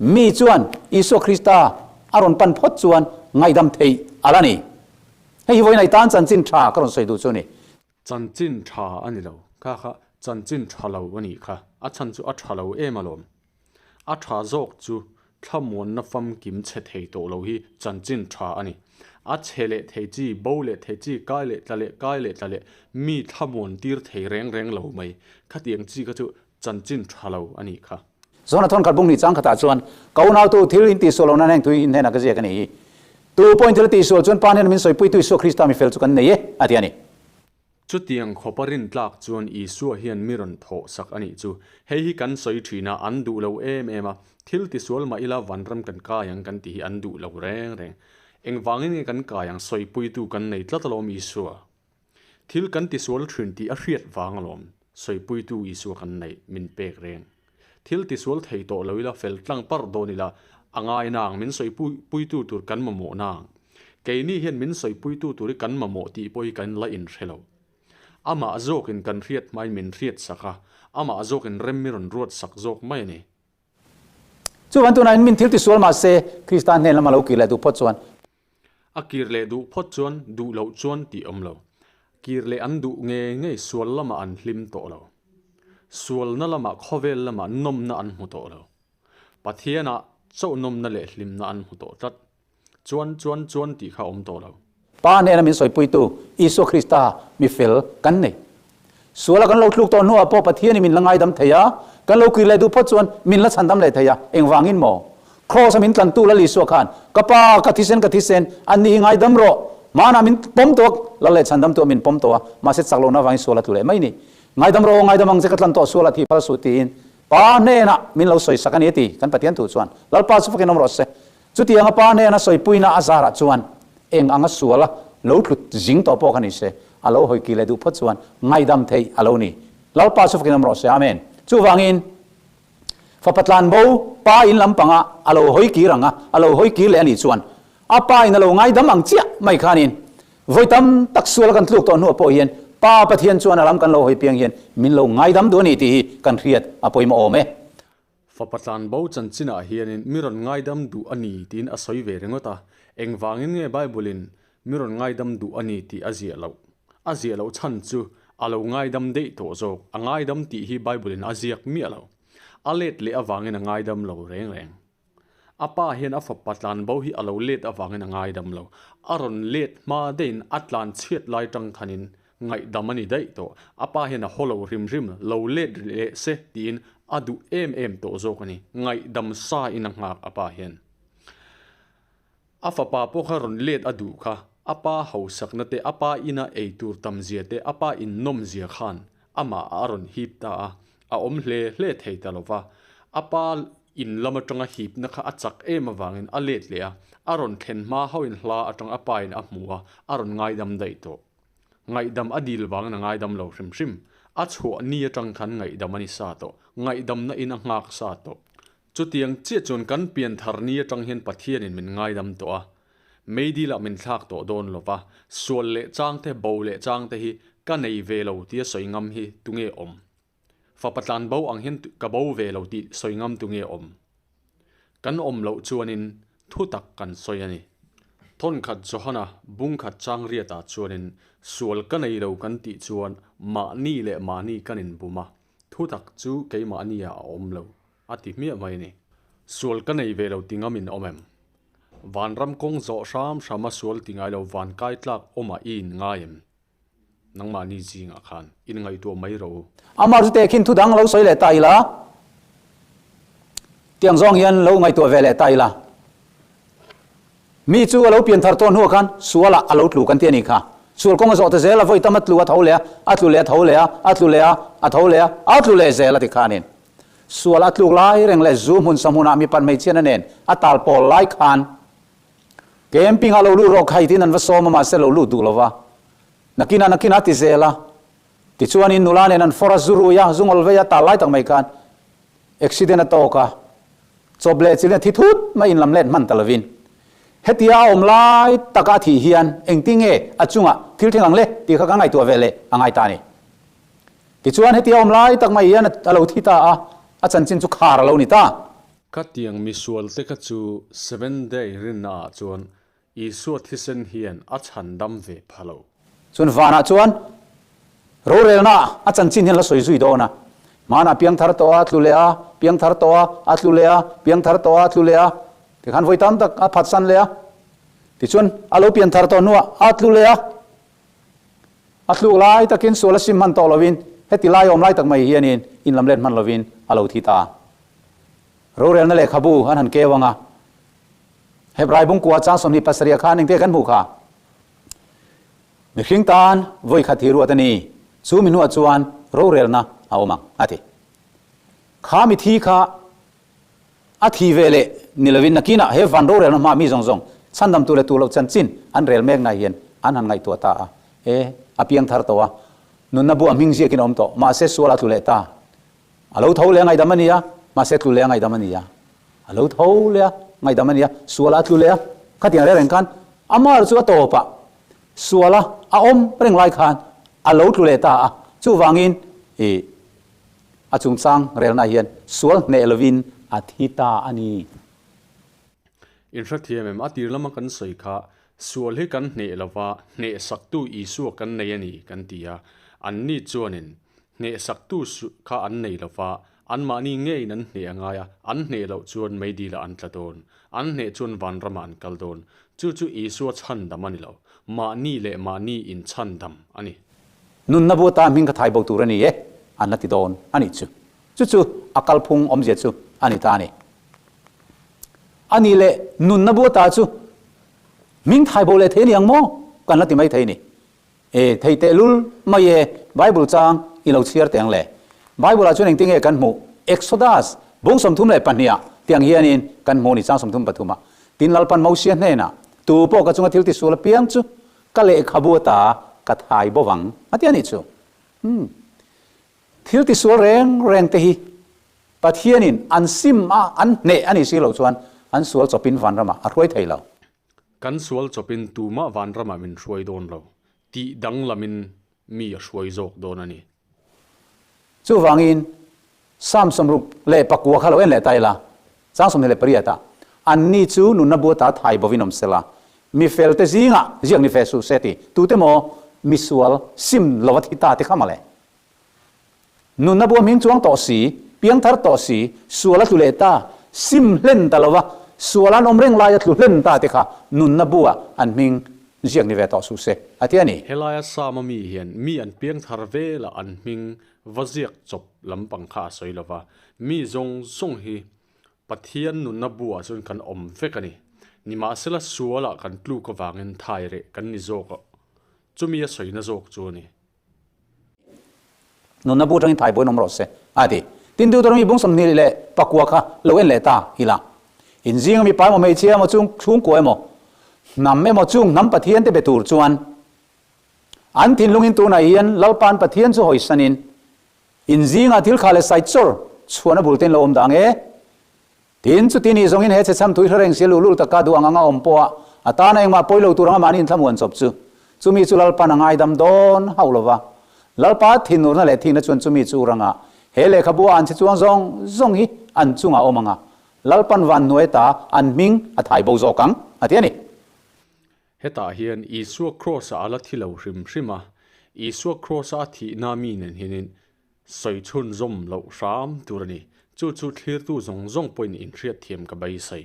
mi chuan Isua Krista a rawn pan phawt chuan ngaihdam theih a la ni. Hei hi vawiin tan chanchin tha ka rawn sawi duh chu a ni. Chanchin tha a ni lo, kha kha chanchin tha lo a nih kha, a chhan chu a tha lo em alawm. A tha zawk chu thlamuanna famkim chhe thei tawh lo hi chanchin tha a ni. A chhe leh thei chi, bo leh thei chi, kai leh tla leh, kai leh tla leh, mi thlamuan tir thei reng reng lo mai. Khatiang chi kha chu chanchin tha lo a nih kha. Zawna thawn khat bung hnih chang khatah chuan, Ka unautu, thil in tihsual lohna heng tui in hnenah ka ziak a nih hi. Tu pawhin thil a tihsual chuan Pa hnenah min sawipuitu Isua Krista mi fel chu kan nei e, a ti a ni. Chutiang khawpa rintlak chuan Isua hian mi rawn thawh sak a nih chu. Hei hi kan sawi thin a, an duh lo em em a. Thil tisual mah ila vanram kan kai ang kan tih hi an duh lo reng reng. Engvangin nge kan kai ang sawipuitu kan nei tlat alawm Isua? Thil kan tisual thin tih a hriat vang alawm sawipuitu Isua kan neih min pek reng. Thil tisual thei tawh lo ila fel tlang parh dawn ila. A ngai nang, min sawipuitu tur kan mamawh nang. Keini hian min sawipuitu tur hi kan mamawh tih pawh hi kan la inhre lo. Amah zawkin kan hriat hmain min hriat sak a, amah zawkin rem mi rawn ruat sak zawk mai a ni. Chuvan tunah in min thil tisual mah se, Krista hnen lama lo kir leh duh phawt chuan. A kir leh duh phawt chuan duh loh chuan tih awm lo. Kir leh an duh nge ngei sual lamah an hlim tawh lo. Sualna lamah khawvel lamah nawmna an hmu tawh lo. Pathianah chauh nawmna leh hlimna an hmu tawh tlat. Chuan chuan chuan tih kha awm tawh lo. Pa hnena min sawipuitu Isua Krista mi fel kan nei. Suala kan lo tluk tawh hnuah pawh Pathianin min la ngaidam thei a, kan lo kir leh duh phawt chuan min la chhandam leh thei a. Engvangin maw? Kraws-a min tlantu Lal Isua khan, Ka Pa, ka thisen, ka thisen, anni hi ngaidam rawh. Hmanah min pawm tawh a, Lal leh chhandamtu a min pawm tawh a, mahse chak lohna avangin sual a tlu leh mai ni. Ngaidam rawh aw, ngaidam ang che, ka tlan tawh sual a thih phal suh tiin Pa hnenah min lo sawisak a ni a ti. Kan Pathian thu chuan, Lalpa chu fakin awm rawh se. Chutianga Pa hnena sawipuina a zarah chuan eng anga suala lo tlut zing tawh pawh kha ni se, a lo hawi kih leh duh phawt chuan ngaihdam theih a lo ni. Lalpa chu fakin awm rawh se. Amen. Chuvangin, fapa tlanbo pa in lampanga a lo hawi kir ang a, a lo hawi kir leh a nih chuan a pa in a lo ngaidam ang chiah mai khanin vawi tam tak suala kan tluk tawh hnuah pawh hian Pa Pathian chuan a lam kan lo hawi piang hian min lo ngaidam duh a ni tih hi kan hriat a pawimawh awm e. Fapa tlanbo chanchinah hianin mi rawn ngaidam duh a ni tiin a sawi ve ringawt a, engvangin nge Bible-in mi rawn ngaidam duh a ni tih a ziah loh? A ziah loh chhan chu a lo ngaidam daih tawh zawk, a ngaidam tih hi Bible-in a ziak miah lo. A let leh avangin a ngaidam lo reng reng. A pa hian a fapa tlanbo hi a lo let avangin a ngaidam lo. A rawn let hma daihin a tlan chhiat lai tang khanin ngaihdam a ni daih tawh. A pa hian a haw lo hrim hrim, lo let leh se tiin a duh em em tawh zawk a ni. Ngaihdam sa in a nghak a pa hian. A fapa pawh kha rawn let a duh kha, a pa hausakna te, a pa ina ei tur tam zia te, a pa innawm zia khan amah a rawn hip ta a, a awm hle hle thei ta lo va. A pa in lam atanga hipna kha a chak em avangin a let leh a, a rawn thlen hma hauhin hla atang a pa in a hmu a, a rawn ngaidam daih tawh. Ngaihdam a dil vangin a ngaidam lo hrim hrim. A chhuah ni atang khan ngaihdam a ni sa tawh, ngaihdamna in a nghak sa tawh. Chutiang chiah chuan kan pian thar ni atang hian Pathianin min ngaidam tawh a, meidilah min thlak tawh dawn lo va, sual leh changte, bo leh changte hi ka nei ve lo tia sawi ngam hi tunge awm? Fapa tlan bo ang hian ka bo ve lo tih sawi ngam tunge awm? Kan awm loh chuanin thu tak kan sawi a ni. Thawnkhat Johana bungkhat chang riatah chuanin sual ka nei lo kan tih chuan mahni leh mahni kan inbum a, Thutak chu keimahnia a awm lo, a ti hmiah mai a ni. Sual ka nei ve lo ti ngam in awm em? Vanram kawng zawh hram hrama sual ti ngai lo van kai tlak awmah i in ngai em? Nangmahni zingah khan in ngaihtuah mai rawh u. Amah chu tehkhin thu dang lo sawi leh ta ila, tiang zawng hian lo ngaihtuah ve leh ta ila. Mi chu a lo pian thar tawh hnuah khan sualah a lo tlu kan ti a nih kha. Sual kawng a zawh ta zel a, vawi tam a tlu a tho leh a, a tlu leh a tho leh a, a tlu leh a, a tho leh a, a tlu leh zel a ti khanin. Sual a tluk lai reng leh zu hmun sa hmunah mipat hmeichhiatna nen a tal pawl lai khan camping-ah lo lut rawh khai tiin an va sawm a, mahse lo lut duh lo va. Nakinah nakinah a ti zel a. Tichuanin nula nen an fawr a, zu rui a, zu ngawl vei a, tal lai tak mai khan accident a tawk a. Chawp leh chilin a thi thut mai in lam let hman ta lovin. Hetia a awm lai taka a thih hian engtin nge a chungah thil thleng ang le tih kha ka ngaihtuah ve leh a ngai ta a ni. Tichuan hetia a awm lai tak mai hian a lo thi ta a, a chanchin chu khar a lo ni ta. Khatiang misual te kha chu Seventh Day rinna ah chuan Isua thisen hian a chhan dam ve pha lo. Chuan vanah chuan rorelna a chanchin hian la sawi zui dawn a. Hmanah piang thar tawh a, tlu leh a, piang thar tawh a, a tlu leh a, piang thar tawh a, tlu leh a, tikhan vawi tam tak a phatsan leh a. Tichuan a lo pian thar tawh hnuah a tlu leh a. A tluk lai takin sual a sim hman tawh lovin heti lai awm lai tak mai hianin inlamlet hman lovin a lo thi ta a. Rorelna lehkhabu an han keu ang a. Hebrai bungkua chang 27 khan engte kan hmuh kha? Mihring tan vawi khat hi ruat a ni, chu mi hnuah chuan rorelna a awm ang, a ti. Kha mi thi kha a thi ve leh ni lovin nakinah he van rorelna hmaa mi zawng zawng chhandam tu leh tu loh chanchin an rel mek na hian an han ngaihtuah ta a, e, a piang thar tawh a, nunna buah hming ziakin a awm tawh, mahse sual a tlu leh ta. A lo tho leh a ngaihdam a ni a, mahse tlu leh a ngaihdam a ni a. A lo tho leh a, ngaihdam a nia, sualah a tlu leh a, khatiang reng reng khan amah chu a tawpah suala a awm reng lai khan a lo tlu leh ta a, chuvangin ih a chungchang relnaah hian sual hneh lovin a thi ta a ni. Inhrethiam em? A tir lama kan sawi kha, sual hi kan hneh lova, hnehsaktu Isua kan nei a ni kan ti a. Anni chuanin hnehsaktu kha an nei lova, anmahni ngeiin an hneh a ngai a, an hneh loh chuan meidilah an tla dawn, an hneh chuan vanramah an kal dawn. Chu chu Isua chhandam a ni lo, mahni leh mahni inchhandam a ni. Nunna bu ata hming ka thai bo tur a ni e, an la ti dawn a nih chu. Chu chu a kalphung awmzia chu a ni ta a ni. A nih leh nunna bu ata chu hming thai bo leh thei a ni ang maw? Kan la ti mai thei a ni. E, thei tehlul mai e, Bible chang i lo chhiar teh ang le. Bible ah chuan engtin nge kan hmuh? Exodus bung 32 ah tiang hianin kan hmuh a ni chang 33 ah. Tin Lalpan Mosia hnenah, Tu pawh ka chunga thil tisual apiang chu ka lehkhabu ata ka thai bo vang a ti a nih chu. Umm. Thil tisual reng reng te hi Pathianin an sim a, an hneh a nih si loh chuan an sual chawpin vanramah a hruai thei lo. Kan sual chawpin tumah vanramah min hruai dawn lo, tih danglamin mi a hruai zawk dawn a ni. Chuvangin Psalm 69 kha lo en leh ta ila, chang 28 ah, Anni chu nunna buata thai bovin awm sela, mi felte zingah ziak ni fe suh se ti, tute maw misual sim lova thi ta te kha mawle. Nunna bua hming chuang tawh si, piangthar tawh si, sual a tlu leh ta, sim hlen ta lova, sual an awm reng laia tlu hlen ta te kha nunna bua an hming ziak ni ve tawh suh se, a ti a ni. Helaia Sama mi hian mi an piangthar vela an hming va ziak chawp lampang kha a sawi lova, mi zawng zawng hi Pathian nunna buah chuan kan awm vek a ni. Nimahsela sualah kan tluk avangin thai reh kan ni zawk a, chumi a sawina zawk chu a ni. Nunna bu atangin thai buain awm rawh se, a ti. Tin, Deuteronomy bung 29 kha lo en leh ta ila. In zinga mipa emaw hmeichhia emaw chung chhungkua emaw hnam emaw chung hnam Pathian te be tur chuan an thinlungin tunah hian Lalpa'n Pathian chu hawisanin in zingah thil kha leh sai chawr chhuahna bul te in lo awm dah ang e. Tin, chuti nih zawngin he chhechham thui hla reng sia luhlul taka duh ang anga awm pawha a tana engmah pawi lo tur anga mahni inthlamuan chawp chu chumi chu Lalpa'n a ngaidam dawn hauh lo va. Lalpa thinurna leh thihna chuan chumi chu ranga he lehkhabu a an chhe chuang zawng zawng hi an chungah awm anga Lalpa'n van hnuai ta an hming a thai bo zawk ang, a ti a ni. Hetah hian Isua Kraws-ah a la thi lo hrim hrim a, Isua Kraws-a a thihna mi nen hianin Sawi chhunzawm loh hram tur a ni. Chu chu thlirtu zawng zawng pawhin inhriatthiam ka beisei.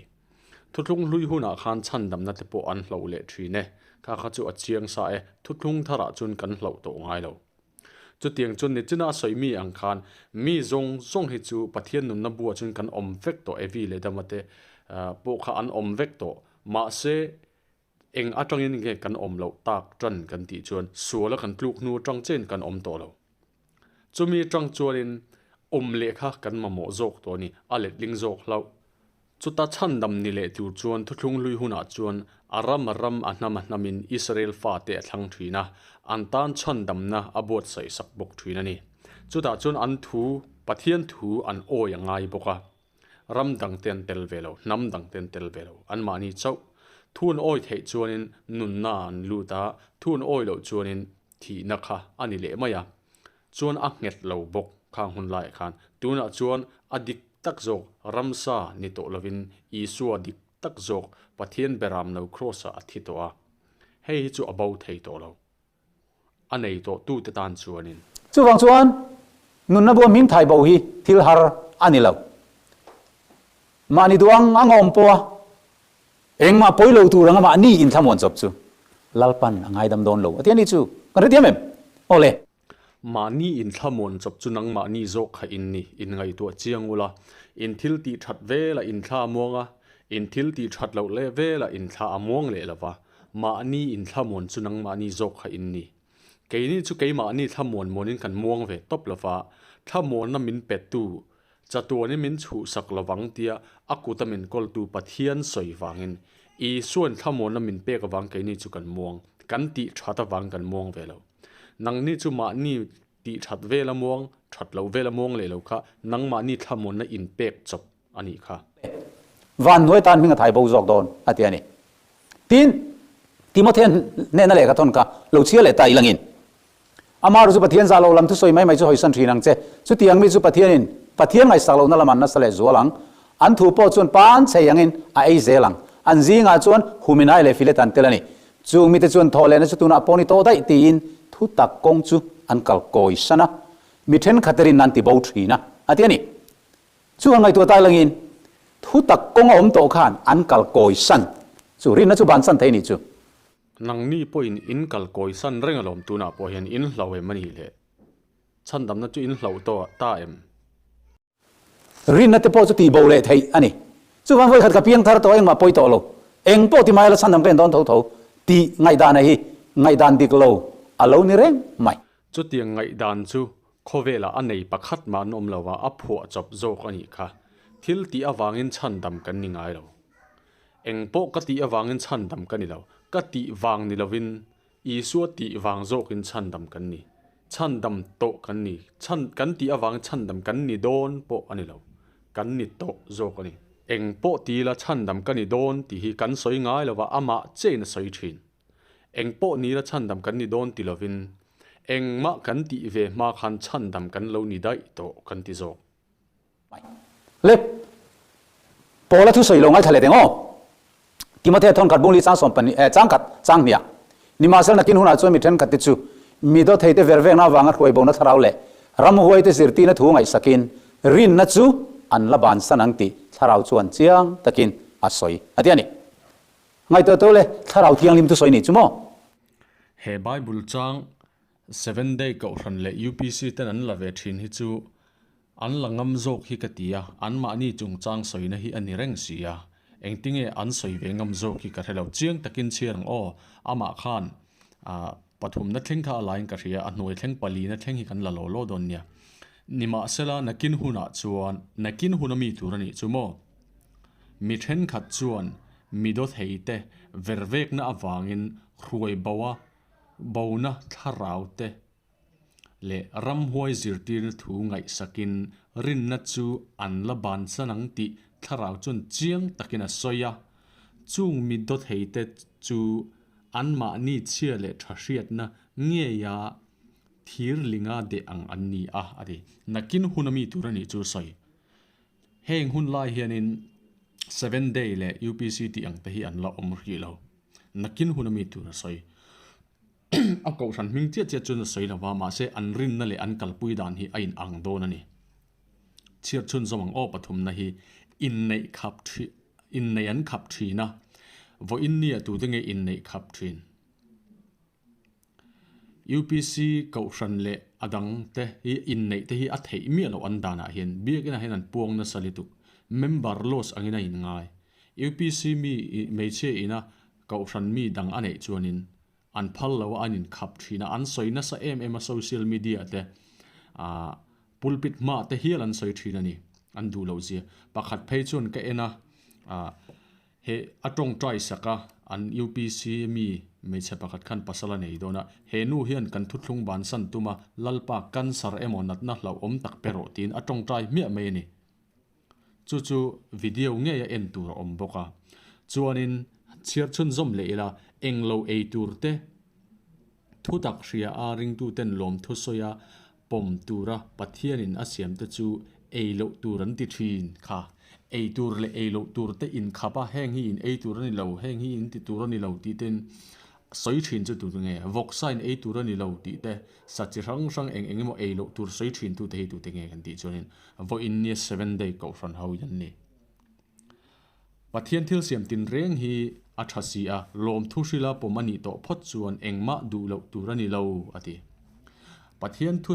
Thuthlung hlui hunah khan chhandamna te pawh an hloh leh thin e. Kha kha chu a chiang sa e, thuthlung tharah chuan kan hloh tawh ngai lo. Chutiang chuan nichina a sawi mi ang khan mi zawng zawng hi chu Pathian nunna buah chuan kan awm vek tawh Evi leh Adama te pawh kha an awm vek tawh. Mahse, Eng atangin nge kan awm loh tak tan kan tih chuan suala kan tluk hnu atang chen kan awm tawh lo. Chumi atang chuanin awm leh kha kan mamawh zawk tawh a ni, a letling zawk hlauh. Chuta chhandam ni leh tur chuan thuthlung hlui hunah chuan a ram a ram a hnam a hnamin Israel fate a thlang thin a, an tan chhandamna a buatsaih sak bawk thin a ni. Chutah chuan an thu, Pathian thu an awi a ngai bawk a. Ram dang te an tel ve lo, hnam dang te an tel ve lo, anmahni chauh. Thu an awi theih chuanin nunna an lut a, thu an awi loh chuanin thihna kha a ni leh mai a. Chuan a nghet lo bawk khang hun laiah khan. Tunah chuan a dik tak zawk ramsa ni tawh lovin Isua dik tak zawk Pathian beram lo Kraws-ah a thi tawh a. Hei hi chu a bo thei tawh lo. A nei tawh tute tan chuanin. Chuvang chuan nunna bua hming thai bo hi thil har a ni lo. Mahni duang a ngawm pawha engmah pawi lo tur anga mahni inthlamuan chawp chu Lalpan a ngaidam dawn lo a ti a ni chu. Kan hrethiam em? Aw le. Mahni inthlamuan chawp chu nangmahni zawk kha in ni, inngaihtuah chiang ula, in thil tih that vela inthla a muang a, in thil tih that loh leh vela inthla a muang leh lo va. Mahni in thlamuan chu nangmahni zawk kha in ni. Keini chu keimahni thlamuan muanin kan muang ve tawp lova, thlamuanna min petu, chatuanin min chhuhsak lovang tia a kuta min kawltu Pathian sawi vangin, Isua'n thlamuanna min pek avang keini chu kan muang, kan tih that avang kan muang ve lo. Nangni chu mahni tih that vela muang, that loh vela muang leh lo kha nangmahni thlamuanna in pek chawp a nih kha. Van hnuai tan hming a thai bo zawk dawn, a ti a ni. Tin, Timothea hnena lehkha thawn kha lo chhiar leh ta ilangin, Amaherawhchu Pathian zah loh lam thusawi mai mai chu hawisan thin ang che. Chutiang mi chu Pathianin Pathian ngaihsak lohna lam an nasa leh zual ang. An thu pawh chuan pan chei angin a ei zel ang. An zingah chuan Huminai leh Filet an tel a ni. Chung mite chuan thawh lehna chu tunah pawh ni tawh daih tiin thu tak kawng chu an kal kawi san a, mi thenkhat rinna an ti bo thin a, a ti a ni. Chu an ngaihtuah tai langin thu tak kawng a awm tawh khan an kal kawi san chu rinna chu bansan thei ni chu. Nangni pawhin in kal kawi san reng alawm tunah pawh hian in hlau em a nih le? Chhandamna chu in hlauh tawh ta em? Rinna te pawh chu tih bo leh theih a ni. Chuvang vawikhat ka piang thar tawh engmah pawi tawh lo. Eng pawh ti mai la chhandam ka en dawn tho tho tih ngaihdan a hi ngaihdan dik lo a lo ni reng mai. Chutiang ngaihdan chu khawvelah a nei pakhat mah an awm lo a, a phuah chawp zawk a nih kha. Thil tih avangin chhandam kan ni ngai lo. Eng pawh ka tih avangin chhandam ka ni lo. Ka tih vang ni lovin Isua tih vang zawkin chhandam kan ni. Chhandam tawh kan ni. Chhan kan tih avangin chhandam kan ni dawn pawh a ni lo. Kan ni tawh zawk a ni. Eng pawh ti ila chhandam ka ni dawn tih hi kan sawi ngai lo va, amah chiahin a sawi thin. Eng pawh ni ila chhandam kan ni dawn ti lovin, engmah kan tih ve hma khan chhandam kan lo ni daih tawh kan ti zawk. Le Paula thu sawi lo ngaithla leh teng aw. Timothea thawnkhat bungli chang sawm pahnih eh changkhat chang hniah. Nimahsela nakin hunah chuan mi thenkhat te chu mi dawthei te vervekna avanga hruai bona thlarau leh ramhuai te zirtirna thu ngaihsakin rinna chu an la bansan ang tih thlarau chuan chiang takin a sawi a ti a ni. Ngaihtuah tawh le thlarau thianghlim thu sawi nih chu maw? He Bible chang Seven Day Kohhran leh UPC ten an la ve thin hi chu An la ngam zawk hi ka ti a, anmahni chungchang sawina hi a ni reng si a, engtinge an sawi ve ngam zawk hi ka hre lo. Chiang takin chhiar ang aw, amah khan ah pathumna thleng kha a laiin ka hria, a hnuai thleng palina thleng hi kan la lo law dawn nia. Nimahsela nakin hunah chuan, nakin hun a mi tur a nih chu maw? Mi thenkhat chuan mi dawthei te vervekna avangin hruai bo a, bona thlarau te leh ramhuai zirtirna thu ngaihsakin rinna chu an la bansan ang tih thlarau chuan chiang takin a sawi a. Chung mi dawtheite chu anmahni chhia leh tha hriatna ngeia thir linga deh ang an ni a, a ti. Nakin hun a mi tur a nih chu sawi. Heng hun lai hianin Seven Day leh UPC tih ang te hi an la awm rih lo. Nakin hun a mi tur a sawi. A kohhran hming chiah chiah chuan a sawi lo va, mahse an rinna leh an kalpui dan hi a in ang dawn a ni. Chhiar chhunzawm ang aw pathumna hi inneih khap thi inneih an khap thin a, vawiin nia tute nge inneih khap thin? UPC kohhran leh a dang te hi inneih te hi a theih miah loh an danah hian biakinah hian an puang nasa lutuk. Member loss angin a inngai. UPC mi hmeichhia ina Kohhran mi dang a neih chuanin an phal lo a, an inkhap thin a, an sawi nasa em em a social media te ah pulpit hma te hial an sawi thin a ni, an duh loh zia. Pakhat phei chuan ka en a, ah he a tawngtai sak a, an UPC mi hmeichhe pakhat khan pasal a nei dawn a, he nu hian kan thuthlung bansan tum a, Lalpa cancer emaw natna hlauhawm tak pe rawh tiin a tawngtai hmiah mai a ni. Chu chu video ngeia en tur a awm bawk a. Chuanin chhiar chhunzawm leh ila englo ei tur te thutak hria a ringtuten lawmthu sawi a pawm tura Pathianin a siam te chu ei loh tur an ti thin kha. Ei tur leh ei loh tur te inkhap a heng hi in ei tur a ni lo, heng hi in ti tur a ni lo tih ten sawi thin chu tute nge? Vawksa in ei tur a ni lo tih te, sa chi hrang hrang eng eng emaw ei loh tur sawi thin tute hi tute nge kan tih chuanin Vawiin nia Seven Day Kohhran ho in an ni. Pathian thil siam tin reng hi a tha si a, lawmthu hrila pawm a nih tawh phawt chuan engmah duh loh tur a ni lo, a ti. Pathian thu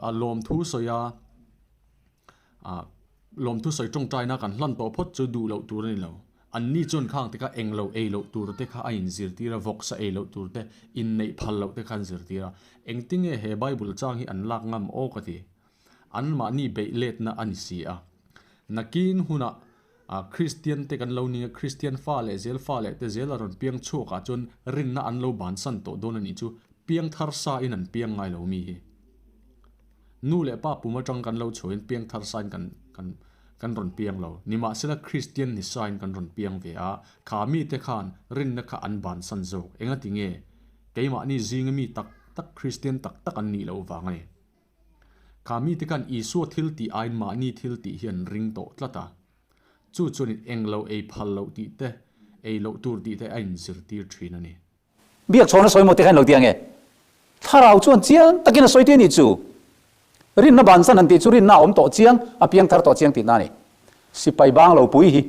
a lawmthu sawi a, lawmthu sawi tawngtaina kan hlan tawh phawt chu duh loh tur a ni lo. Anni chuan khang te kha eng lo ei loh tur te kha a inzirtir a, vawksa ei loh tur te, inneih phal loh te kha an zirtir a. Engtinge he Bible chang hi an lak ngam aw ka ti. Anmahni beih letna a ni si a. Nakin hunah Kristian te kan lo ning a, Kristian fa leh zel fa leh te zel a rawn piang chhuak ah chuan rinna an lo bansan tawh dawn a nih chu piang thar sa in an piang ngai lo mi hi. Nu leh pa pum atang kan lo chhuahin piang thar sa in kan kan. kan rawn piang lo. Nimahsela Kristian ni sain kan rawn piang ve a, kha mite khan rinna kha an bansan zawk. Engati nge? Keimahni zinga mi tak tak Kristian tak tak an nih loh vang a ni. Kha mite khan Isua thil tih aiin mahni thil tih hi an ring tawh tlat a. Chu chuanin eng lo ei phal loh tih te, ei loh tur tih te a inzirtir thin a ni. Biak chhawna sawi maw te kha in lo ti ange? Thlarau chuan chiang takin a sawi tih a nih chu. Rinna bansan han tih chu rinna a awm tawh chiang, a piang thar tawh chiang tihna a ni. Sipai bang lo pui hi,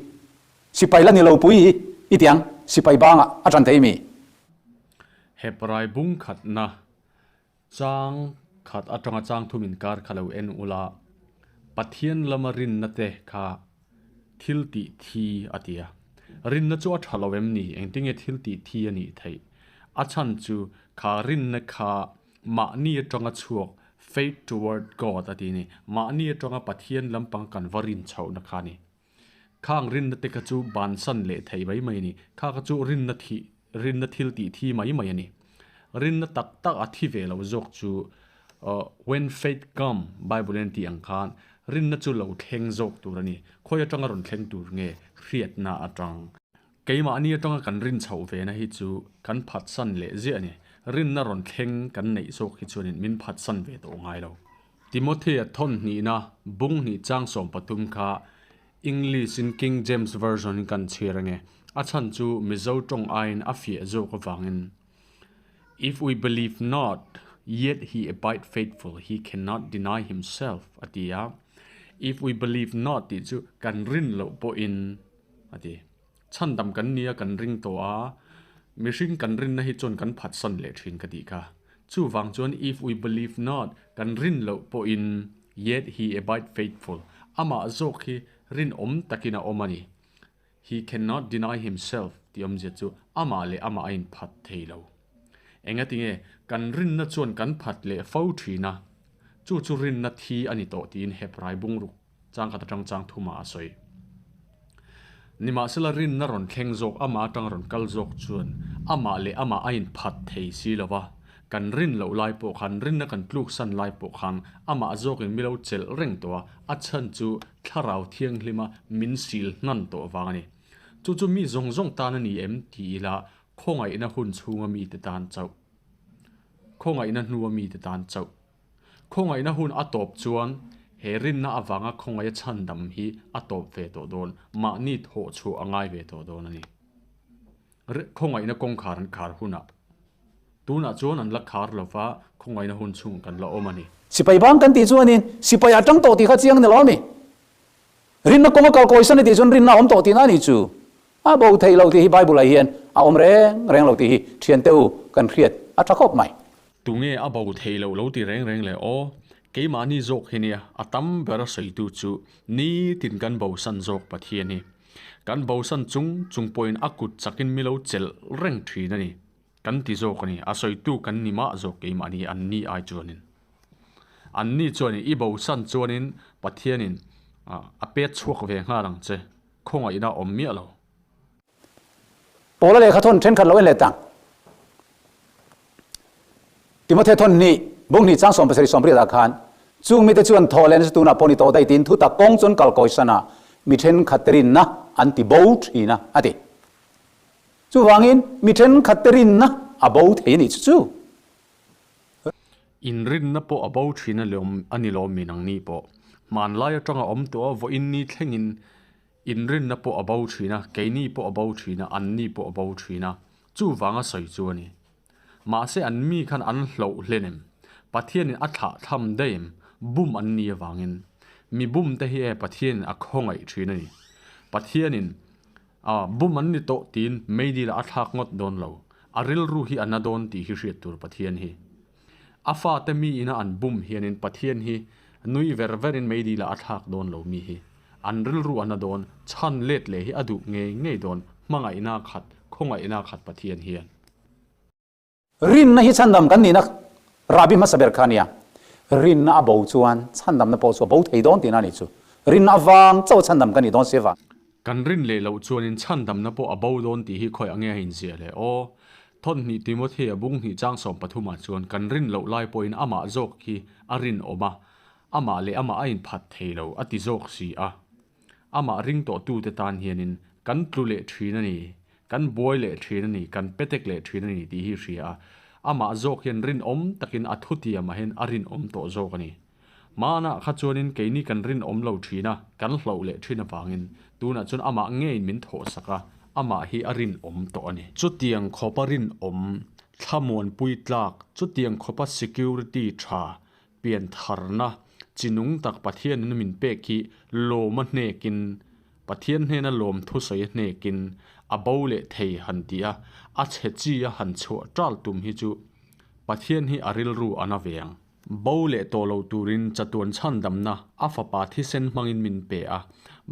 sipai la ni lo pui hi i ti ang, sipai bangah a tan thei mi? Hebrai bung khatna Chang khat atanga chang thum inkar kha lo en ula, Pathian lama rinna te kha thil tih thi a ti a. Rinna chu a tha lo em ni? Engtinge thil tih thi a nih theih? A chhan chu kha rinna kha mahni atanga chhuak, faith toward God a ti a ni. Mahni atanga Pathian lampang kan va rin chhohna kha a ni. Khang rinna te kha chu bansan leh thei mai mai a ni. Kha kha chu rinna thih, rinna thil tih thi mai mai a ni. Rinna tak tak a thi ve lo zawk chu When faith come, Bible in a tih ang khan rinna chu lo thleng zawk tur a ni. Khawi atanga rawn thleng tur nge? Hriatna atang. Keimahni atanga kan rin chhoh ve na hi chu kan phatsan leh ziah a ni. Rinna rawn thleng kan neih zawk hi chuanin min phatsan ve tawh ngai lo. Timothea thawn hnihna bung hnih chang 13 kha English in King James Version in kan chhiar ange. A chhan chu Mizo tawng aiin a fiah zawk avangin If we believe not, yet he abide faithful, he cannot deny himself a ti a. If we believe not tih chu kan rin loh pawhin a ti. Chhandam kan nia kan ring tawh a, mihring kan rinna hi chuan kan phatsan leh thin ka tih kha. Chuvang chuan if we believe not, kan rin loh pawhin yet he abide faithful, amah zawk hi rinawm takin a awm a ni. He cannot deny himself tih awmzia chu amah leh amah a inphat thei lo. Engatinge kan rinna chuan kan phat leh fo thin a, chu chu rinna thi a ni tawh tiin Hebrai bungruk Chang khat atang chang thumah a sawi. Nimahsela rinna rawn thleng zawk, amah atang rawn kal zawk chuan amah leh amah a inphat thei si lo va, kan rin loh lai pawh khan, rinna kan tluksan lai pawh khan amah zawkin mi lo chelh reng tawh a, a chhan chu Thlarau Thianghlima min sil hnan tawh vang a ni. Chu chu mi zawng zawng tan a ni em ti ila khawngaihna hun chhunga mite tan chauh. Khawngaihna hnua mite tan chauh. Khawngaihna hun a tawp chuan he rinna avanga khawngaih a chhandam hi a tawp ve tawh dawn, mahni thawh chhuah a ngai ve tawh dawn a ni. Khawngaihna kawngkhar an khar hunah tunah chuan an la khar lova khawngaihna hun chhung kan la awm a ni. Sipai bang kan tih chuanin sipai a tang tawh tih kha chiang ni lo a mi? Rinna kawng a kal kawisan a tih chuan rinna a awm tawh tihna a ni chu. A bo theih lo tih hi Bible ah hian a awm reng reng lo tih hi thiante u kan hriat a tha khawp mai. Tunge a bo theih loh lo ti reng reng le aw, keimahni zawk hi nia a tam ber a sawitu chu nitin kan bosan zawk Pathian hi. Kan bosan chung chung pawhin a kut chakin mi lo chelh reng thin a ni. Kan ti zawk a ni, a sawitu kan ni mah zawk keimahni an ni ai chuanin. An ni chuanin i bosan chuanin Pathianin a pet chhuak ve nghal ang che, khawngaihna awm miah lo. Paula lehkha thawn thenkhat lo en leh tang. Timothea thawn hnih, bung hnih chang 70 80 ah khan, Chung mite chuan thaw leh nasa tunah pawh ni tawh daih tiin thutak kawng chuan kal kawisan a, mi thenkhat te rinna an ti bo thin a, a ti. Chuvangin mi thenkhat te rinna a bo thei a nih chu chu. Inrinna pawh a bo thin a ni lawm mi nangni pawh. Hmanlai atanga awm tawh a vawiin ni thlengin Inrinna pawh a bo thin a, keini pawh a bo thin a, anni pawh a bo thin a. Chuvanga sawi chu a ni. Mahse an mi khan an hloh hlen em? Pathianin a thlah tham daih em? Bum an ni avangin. Mi bum te hi e Pathianin a khawngaih thin a ni. Pathianin a bum an ni tawh tiin meidil ah a thlak ngawt dawn lo. A rilru hi a na dawn tih hi hriat tur Pathian hi. A fate mi ina an bum hianin Pathian hi nui ver verin meidil ah a thlak dawn lo mi hi. An rilru a na dawn, chhan let leh hi a duh ngei ngei dawn, hmangaihna khat, khawngaihna khat Pathian hian. Rinna hi chhandam kan nihna rahbi hmasa ber kha a nia. Rinna a bo chuan chhandamna pawh chu a bo thei dawn tihna a nih chu. Rinna avang chauh a chhandam kan nih dawn si avang. Kan rin leh loh chuanin chhandamna pawh a bo dawn tih hi khawiah nge a inziah le aw? Thawnhnih Timothea bung hnih chang 13 ah chuan kan rin loh lai pawhin amah zawk hi a rinawm a, amah leh amah a inphat thei lo a ti zawk si a. Amah ring tawhtute tan hianin kan tlu leh thin a ni, kan buai leh thin a ni, kan petek leh thin a ni tih hi hria a, amah zawk hian rinawm takin a thutiamah hian a rinawm tawh zawk a ni. Hmanah kha chuanin keini kan rinawm lo thin a, kan hlauh leh thin avangin tunah chuan amah ngeiin min thawhsak a, amah hi a rinawm tawh a ni. Chutiang khawpa rinawm, thlamuanpui tlak, chutiang khawpa security tha, piantharna chinung tak Pathianin min pek hi lawm a hnekin, Pathian hnena lawm thusawi a hnekin a bo leh thei han ti a, a chhe chi a han chhuah ṭal tum hi chu Pathian hi a rilru a na ve ang. Bo leh tawh lo turin chatuan chhandamna a fapa thisen hmangin min pe a,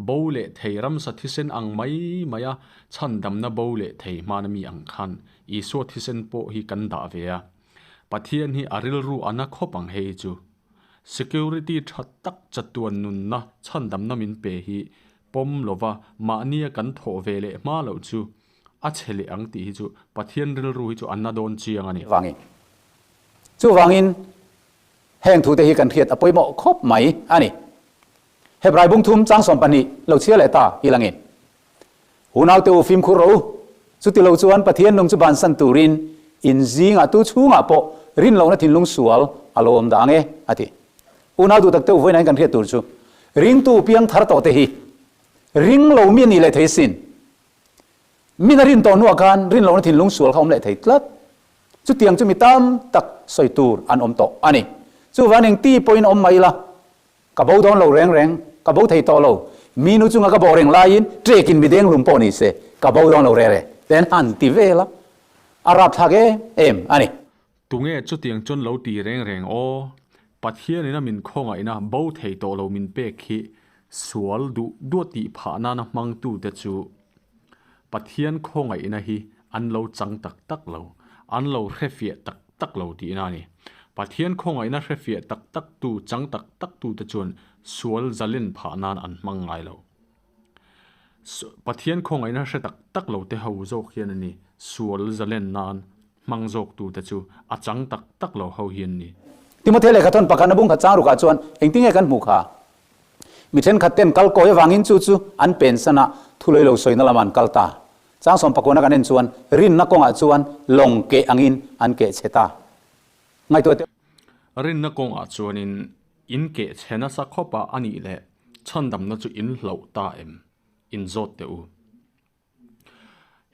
bo leh thei ramsa thisen ang mai maia chhandamna bo leh thei hmana mi ang khan Isua thisen pawh hi kan dah ve a. Pathian hi a rilru a na khawp ang hei chu. Security tha tak chatuan nunna chhandamna min pe hi pawm lova mahnia kan thawh ve leh hma loh chu a chhe leh ang tih hi chu Pathian rilru hi chu a na dawn chiang a ni. Vangin. Chuvangin heng thute hi kan hriat a pawimawh khawp mai a ni. Hebrai bung thum chang 12 lo chhia leh ta i langin. Unaute u fimkhur rawh u, chuti lo chuan Pathian nung chu bansan turin in zingah tu chhungah pawh rinlohna thinlung sual a lo awm dah ang e, a ti. Unau duh takte u vawiin kan hriat tur chu ringtu piang thar tawhte hi ring lo mi a nih leh thei sin. Min a rin tawh hnuah khan rinlohna thinlung sual kha awm leh thei tlat. Chutiang chu mi tam tak sawi tur an awm tawh a ni. Chuvan engti pawhin awm mai ila, Ka bo dawn lo reng reng, ka bo thei tawh lo. Mi nu chunga ka bawh reng laiin trekin mi deng hlum pawh ni se, ka bo dawn lo re re. Ten han ti vel a, a rapthlak em em a ni. Tunge chutiang chuan lo ti reng reng aw? Pathianin a min khawngaihna bo thei tawh lo min pek hi sual duh duah tih phah nana hmangtute chu Pathian khawngaihna hi an lo chang tak tak lo, an lo hrefiah tak tak lo tihna a ni. Pathian khawngaihna hrefiah tak tak tu, chang tak tak tute chuan sual zalen phah nan an hmang ngai lo. Pathian khawngaihna hre tak tak lo te ho zawk hian a ni, sual zalen nan hmang zawk tute chu a chang tak tak lo ho hi an ni. Timothea lehkha thawn pakhatna bung khat chang rukah chuan engtinge kan hmuh kha? Mi thenkhat ten kal kawi avangin chu chu an pensan a, thulei lo sawina lamah an kal ta. Chang sawmpakawna kan en chuan rinna kawngah chuan lawng keh angin an keh chhe ta. Ngaihtuah teh. Rinna kawngah chuanin in keh chhe nasa khawp a a nih leh chhandamna chu in hlauh ta em? In zawt teh u.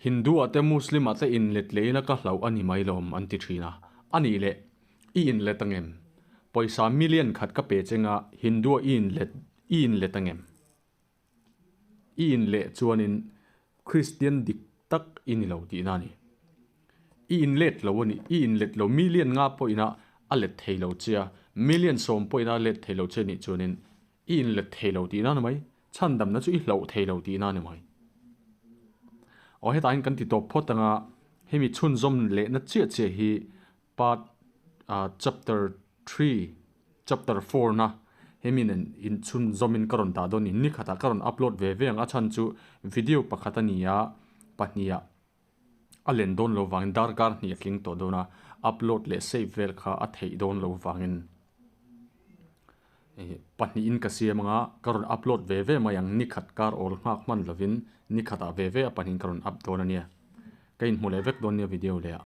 Hindu ah te Muslim ah te inlet leh ila ka hlauh a ni mai lawm an ti thin a. A nih leh i inlet angem? Pawisa million khat ka pe cheng a Hindu ah i inlet i inlet angem? I inleh chuanin Kristian dik tak i ni lo tihna a ni. I inlet lo a ni, i inlet lo million nga pawhin a a let thei lo che a, million sawm pawhin a let thei lo che nih chuanin i inlet thei lo tihna a ni mai. Chhandamna chu i hlauh thei lo tihna a ni mai. Aw hetah hian kan ti tawp phawt ang a, hemi chhunzawm lehna chiah chiah hi part chapter three, chapter four na hemi nen inchhunzawmin ka rawn dah dawn a ni. Nikhatah ka rawn upload ve ve ang a chhan chu video pakhat a ni a, pahniha a len dawn lo vangin darkar hnih a tling tawh dawn a, upload leh save vel kha a theih dawn lo vangin pahnihin ka siam anga ka rawn upload ve ve mai ang nikhat kar awl nghak hman lovin nikhatah ve ve a pahnihin ka rawn up dawn a nia ka inhmu leh vek dawn nia video leh ah.